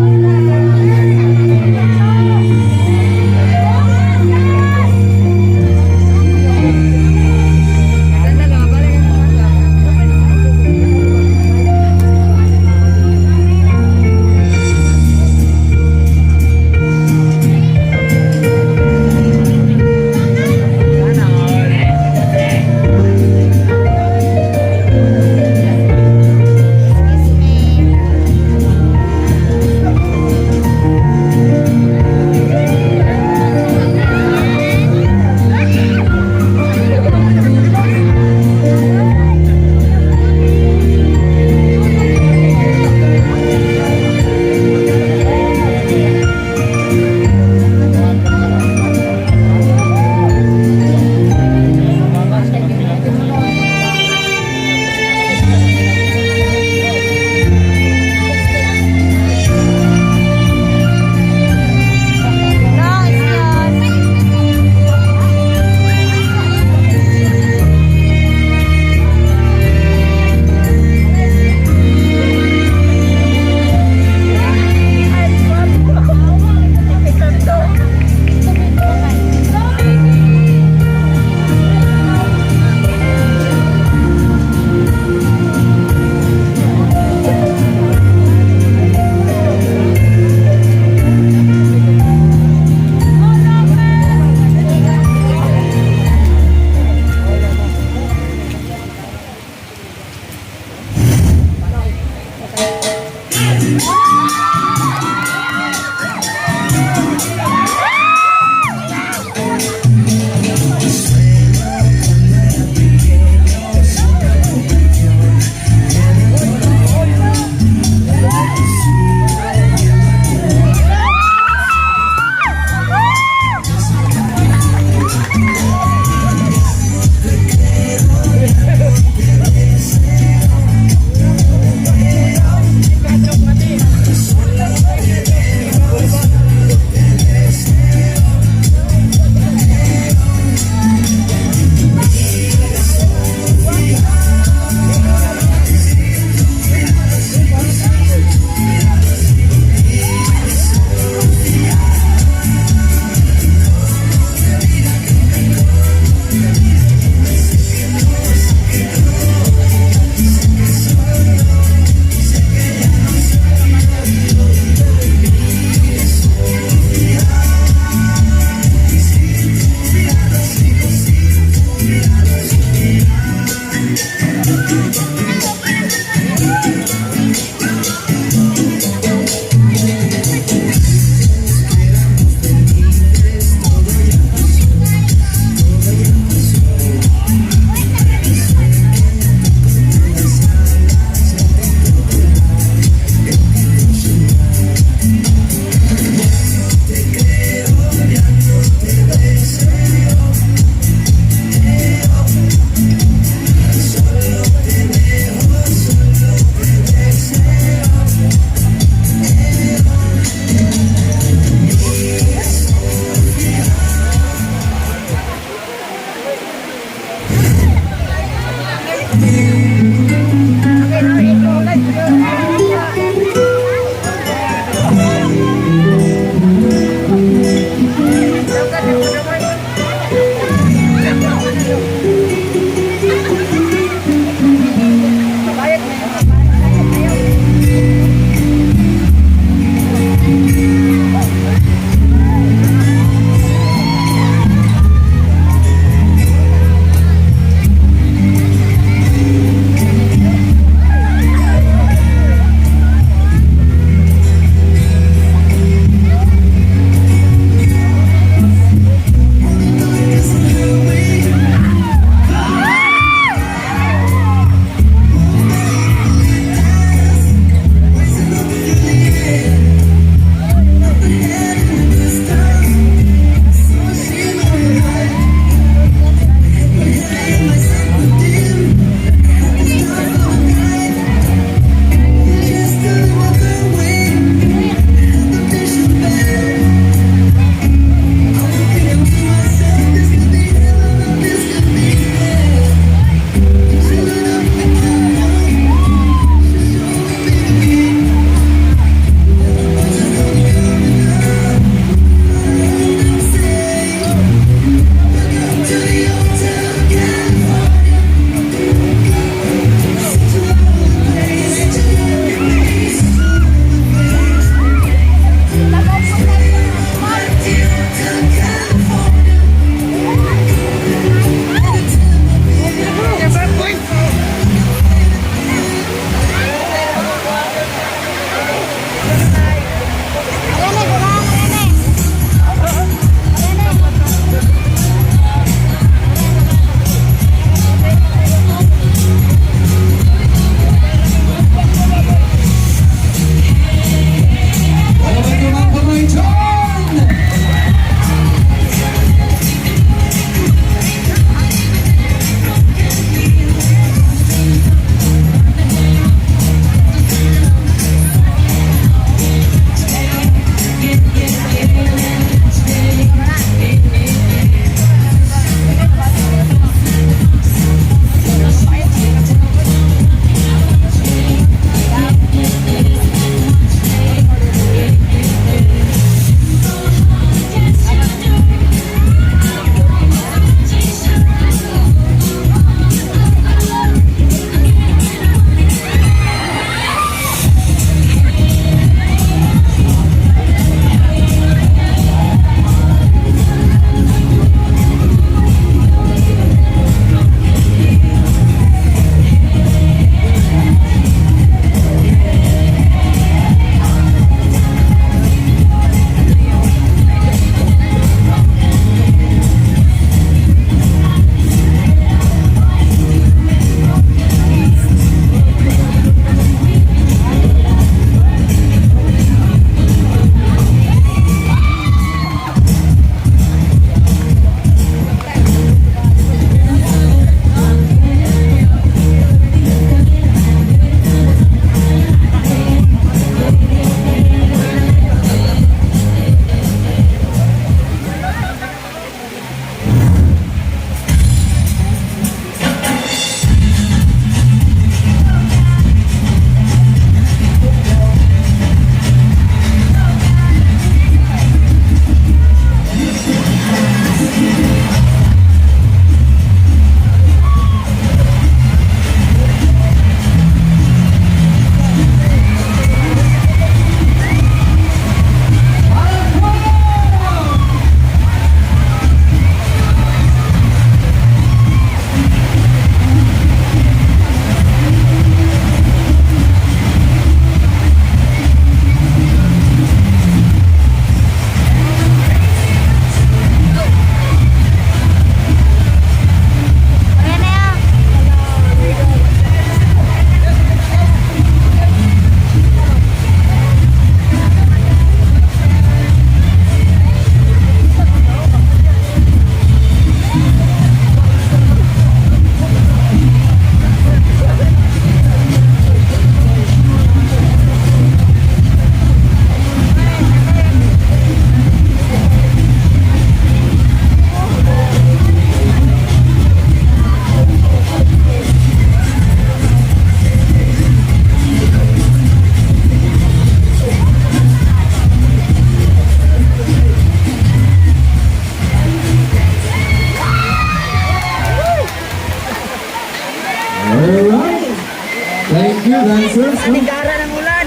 you, dancers. No? Gara ng ulan.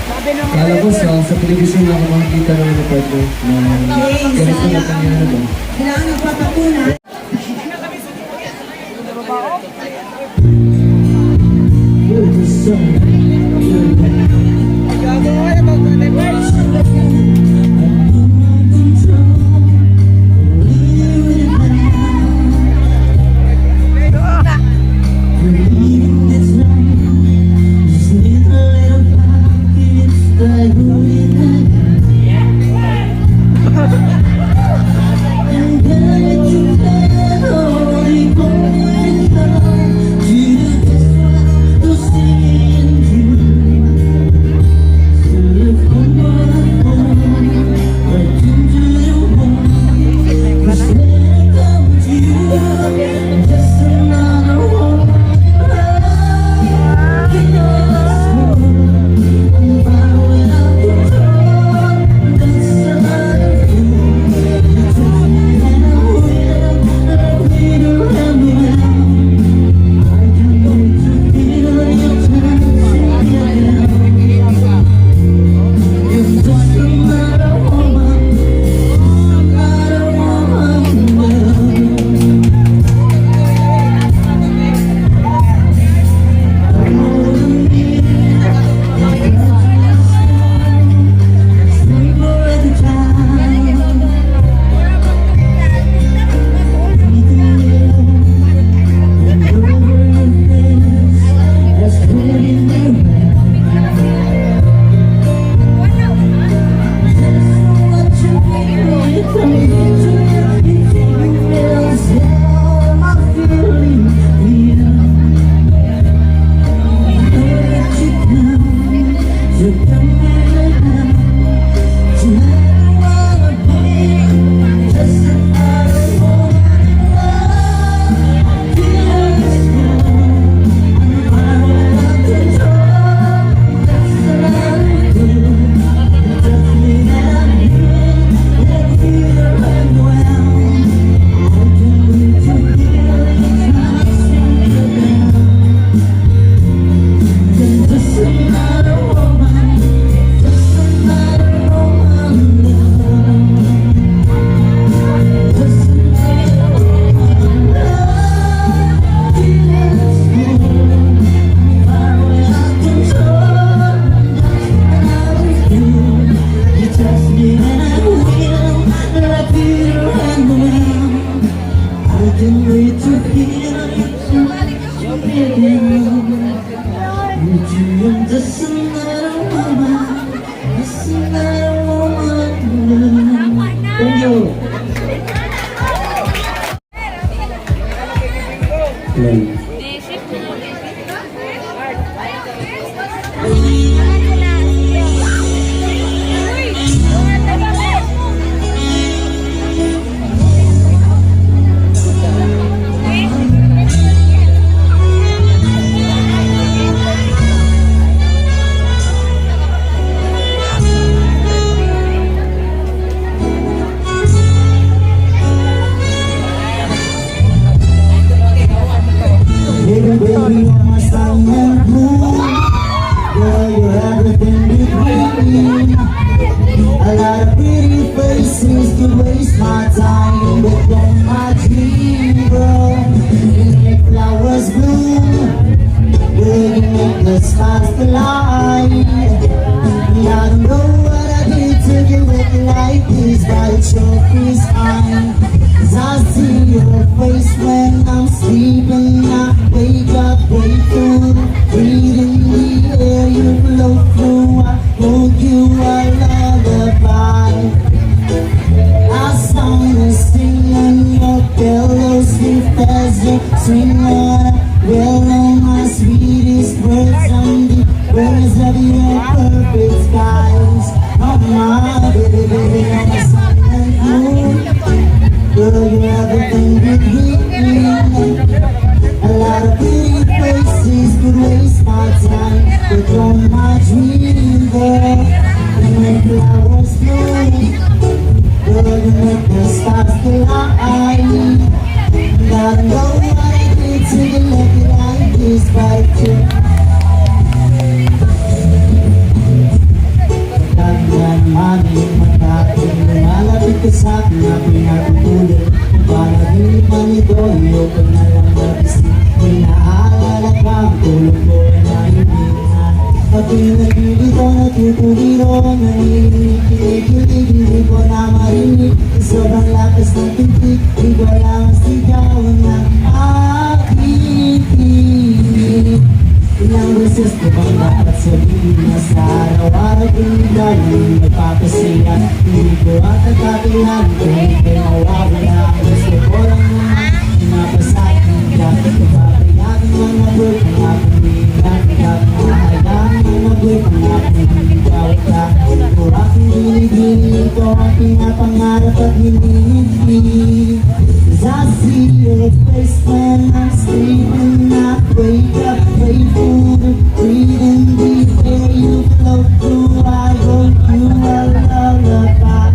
Sabi ng Kala ko sa television lang ako makikita ng ano, partner, na Okay, ganito sila na kanya ano ba. Sila ang nagpapatunay. Thank you. Hello. Baby, baby, you're my sun and moon. Girl, you're everything between. A lot of pretty faces to waste my time, but you're my dream, girl. You make flowers bloom. Girl, you make the stars collide. I don't know what I did to get looking like this, but it sure feels fine. 'Cause I see your face when I'm sleeping. I wake up grateful, breathing the air you blow through. I hold you a lullaby. I song to sing on your pillow, sleep as you swing on a willow. My sweetest words on the words of your perfect skies. Oh my baby, baby, you're my sun and moon. Girl, you're everything between. A lot of pretty faces could waste my time, but you're my dream, girl. You make flowers bloom. Girl, you make the stars collide. And I don't know what I did to get lucky like this, but you Aking nalilito, natutuliro. Nanginginig, kinikilig, hindi ko na marinig. Sobrang lakas ng pintig, di ko alam ang sigaw ng aking tinig. Ilang beses ko bang dapat sabihin na sa araw-araw kung ikaw ang nagpapasaya? Hindi ko ata kakayanin kung hindi mawawala. Gusto ko lang naman mapasakin ka. Papayagan mo na boy, pangakong iingat ka. Mahayaan mo na boy, pangakong ikaw ka. Ito aking binibini, ito ang pinapangarap at hinihingi. 'Cause I see your face when I'm sleeping. I wake up grateful to breathe in the air you flow through. I wrote you a lullaby.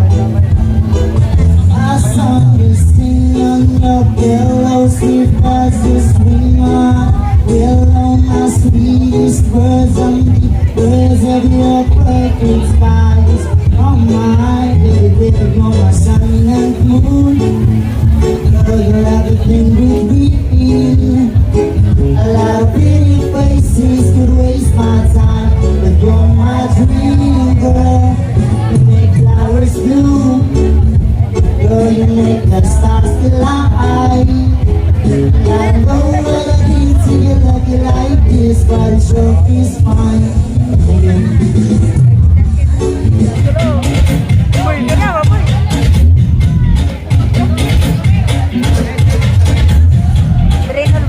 A song you sing on your pillow, sleep as you swing on. Willow, my sweetest words on the words of your perfect skies. Oh my, baby, baby, you're my sun and moon. Girl, you're everything between. A lot of pretty faces could waste my time, but you're my dream girl. You make flowers bloom. Girl, you make the stars collide. I don't know what I did to you lucky like this, but it sure feels fine. Thank you. Trainer.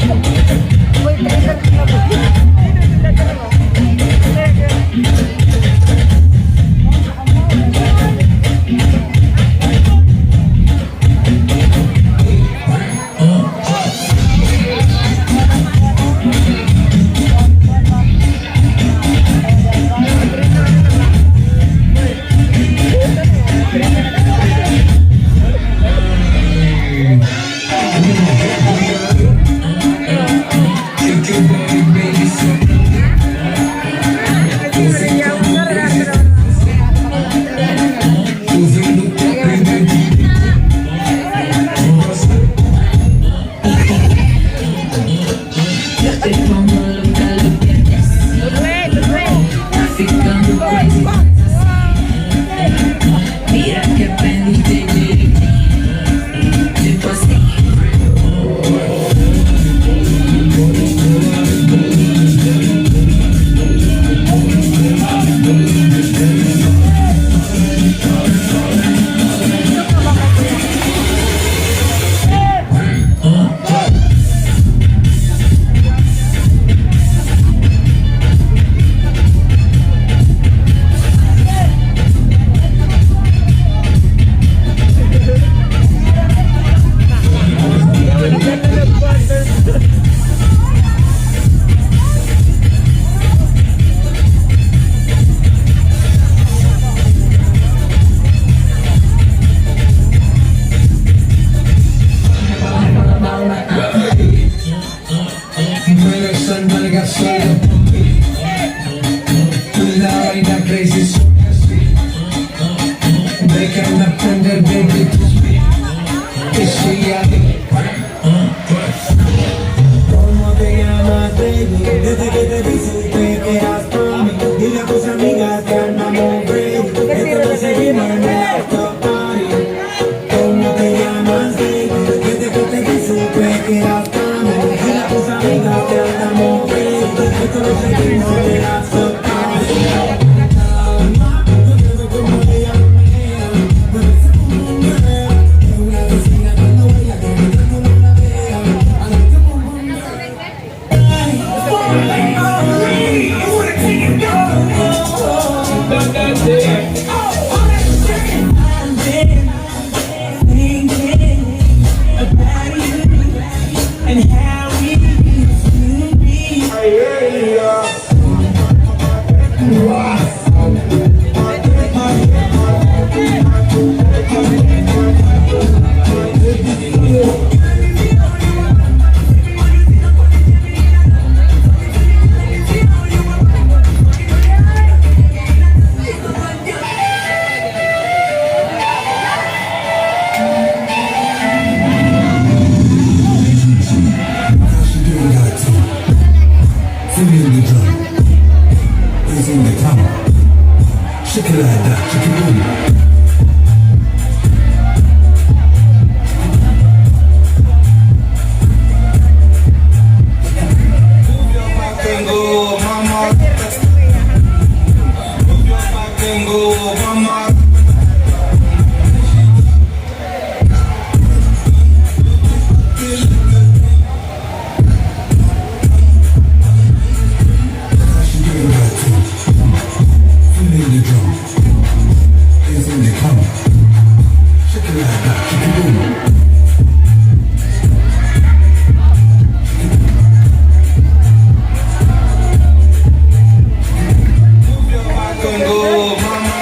Boy, trainer na boy. Te pongo loca, lo pierdes. Traficando crazy. Mira que aprendiste. Tipo así. ¿Cómo te llamas, baby? Desde que te vi supe que eras pa' mí. Dile a tus amigas que andamos ready. Esto lo seguimos en el after party. ¿Cómo te llamas, baby? Desde que te vi supe que eras pa' mí. Dile a tus amigas que andamos ready. Esto lo seguimos en el after party. Cómo ella lo menea, mueve ese pum pum girl. Es una vecina cuando ella quiere que no la vea. I like the pum pum girl. Thinking about you and how we used to be. Feeling the drum. Ladies in the club. Shake it like that, shake it boom. Move your back and go, mama. Move your back and go, mama. She doing that thing. Feeling the drum. Ladies in the club. Shake it like that, shake it boom. Move your back and go, mama.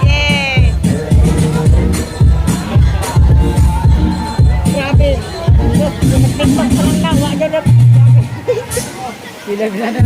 Yay! Grabe. Nagtikpak pa lang lang. Wala na. Sila bila na.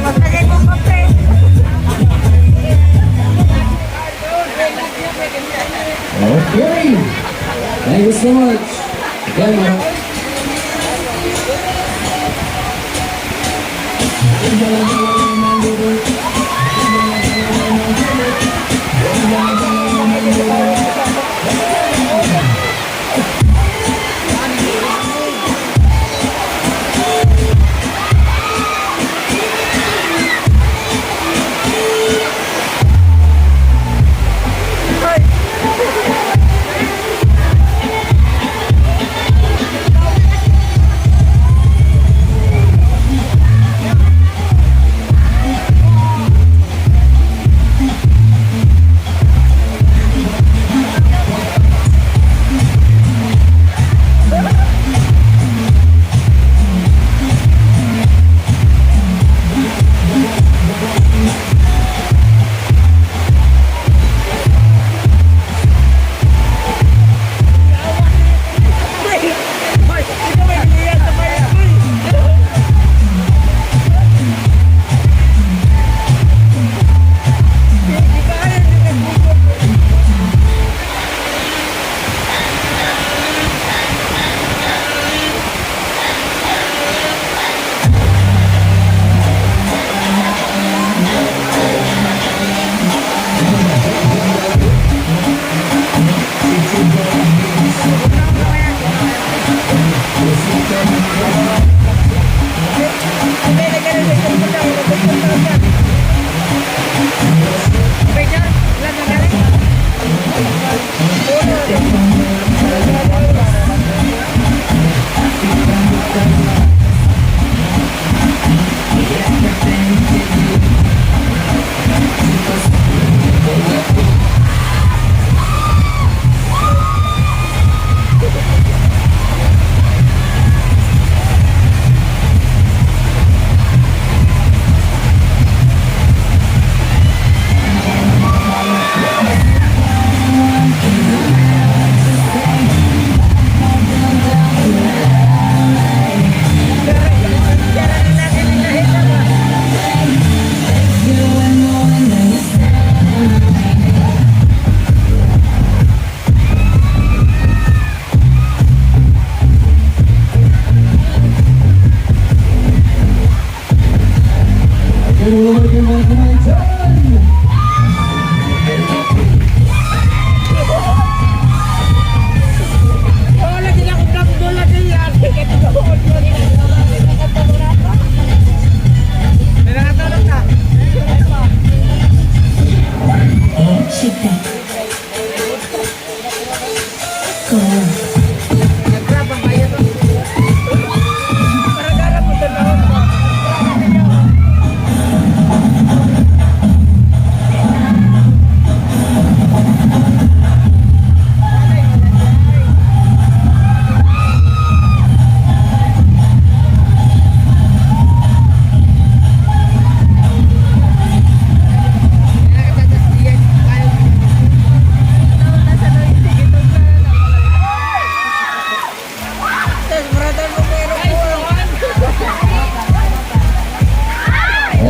Maglagay mo kape. Okay. Thank you so much. Again,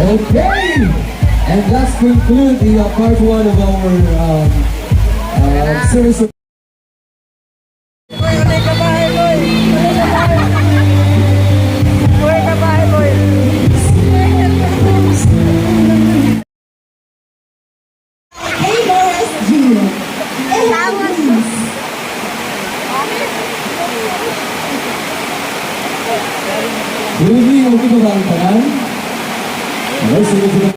Okay! And that's conclude the part one of our series of Uy, ulay ka bahay, boy! Ulay ka bahay! Uy, ka bahay, boy! Hey, Morris G. And please. Good evening, okay ba ang tanan? Okay, so medyo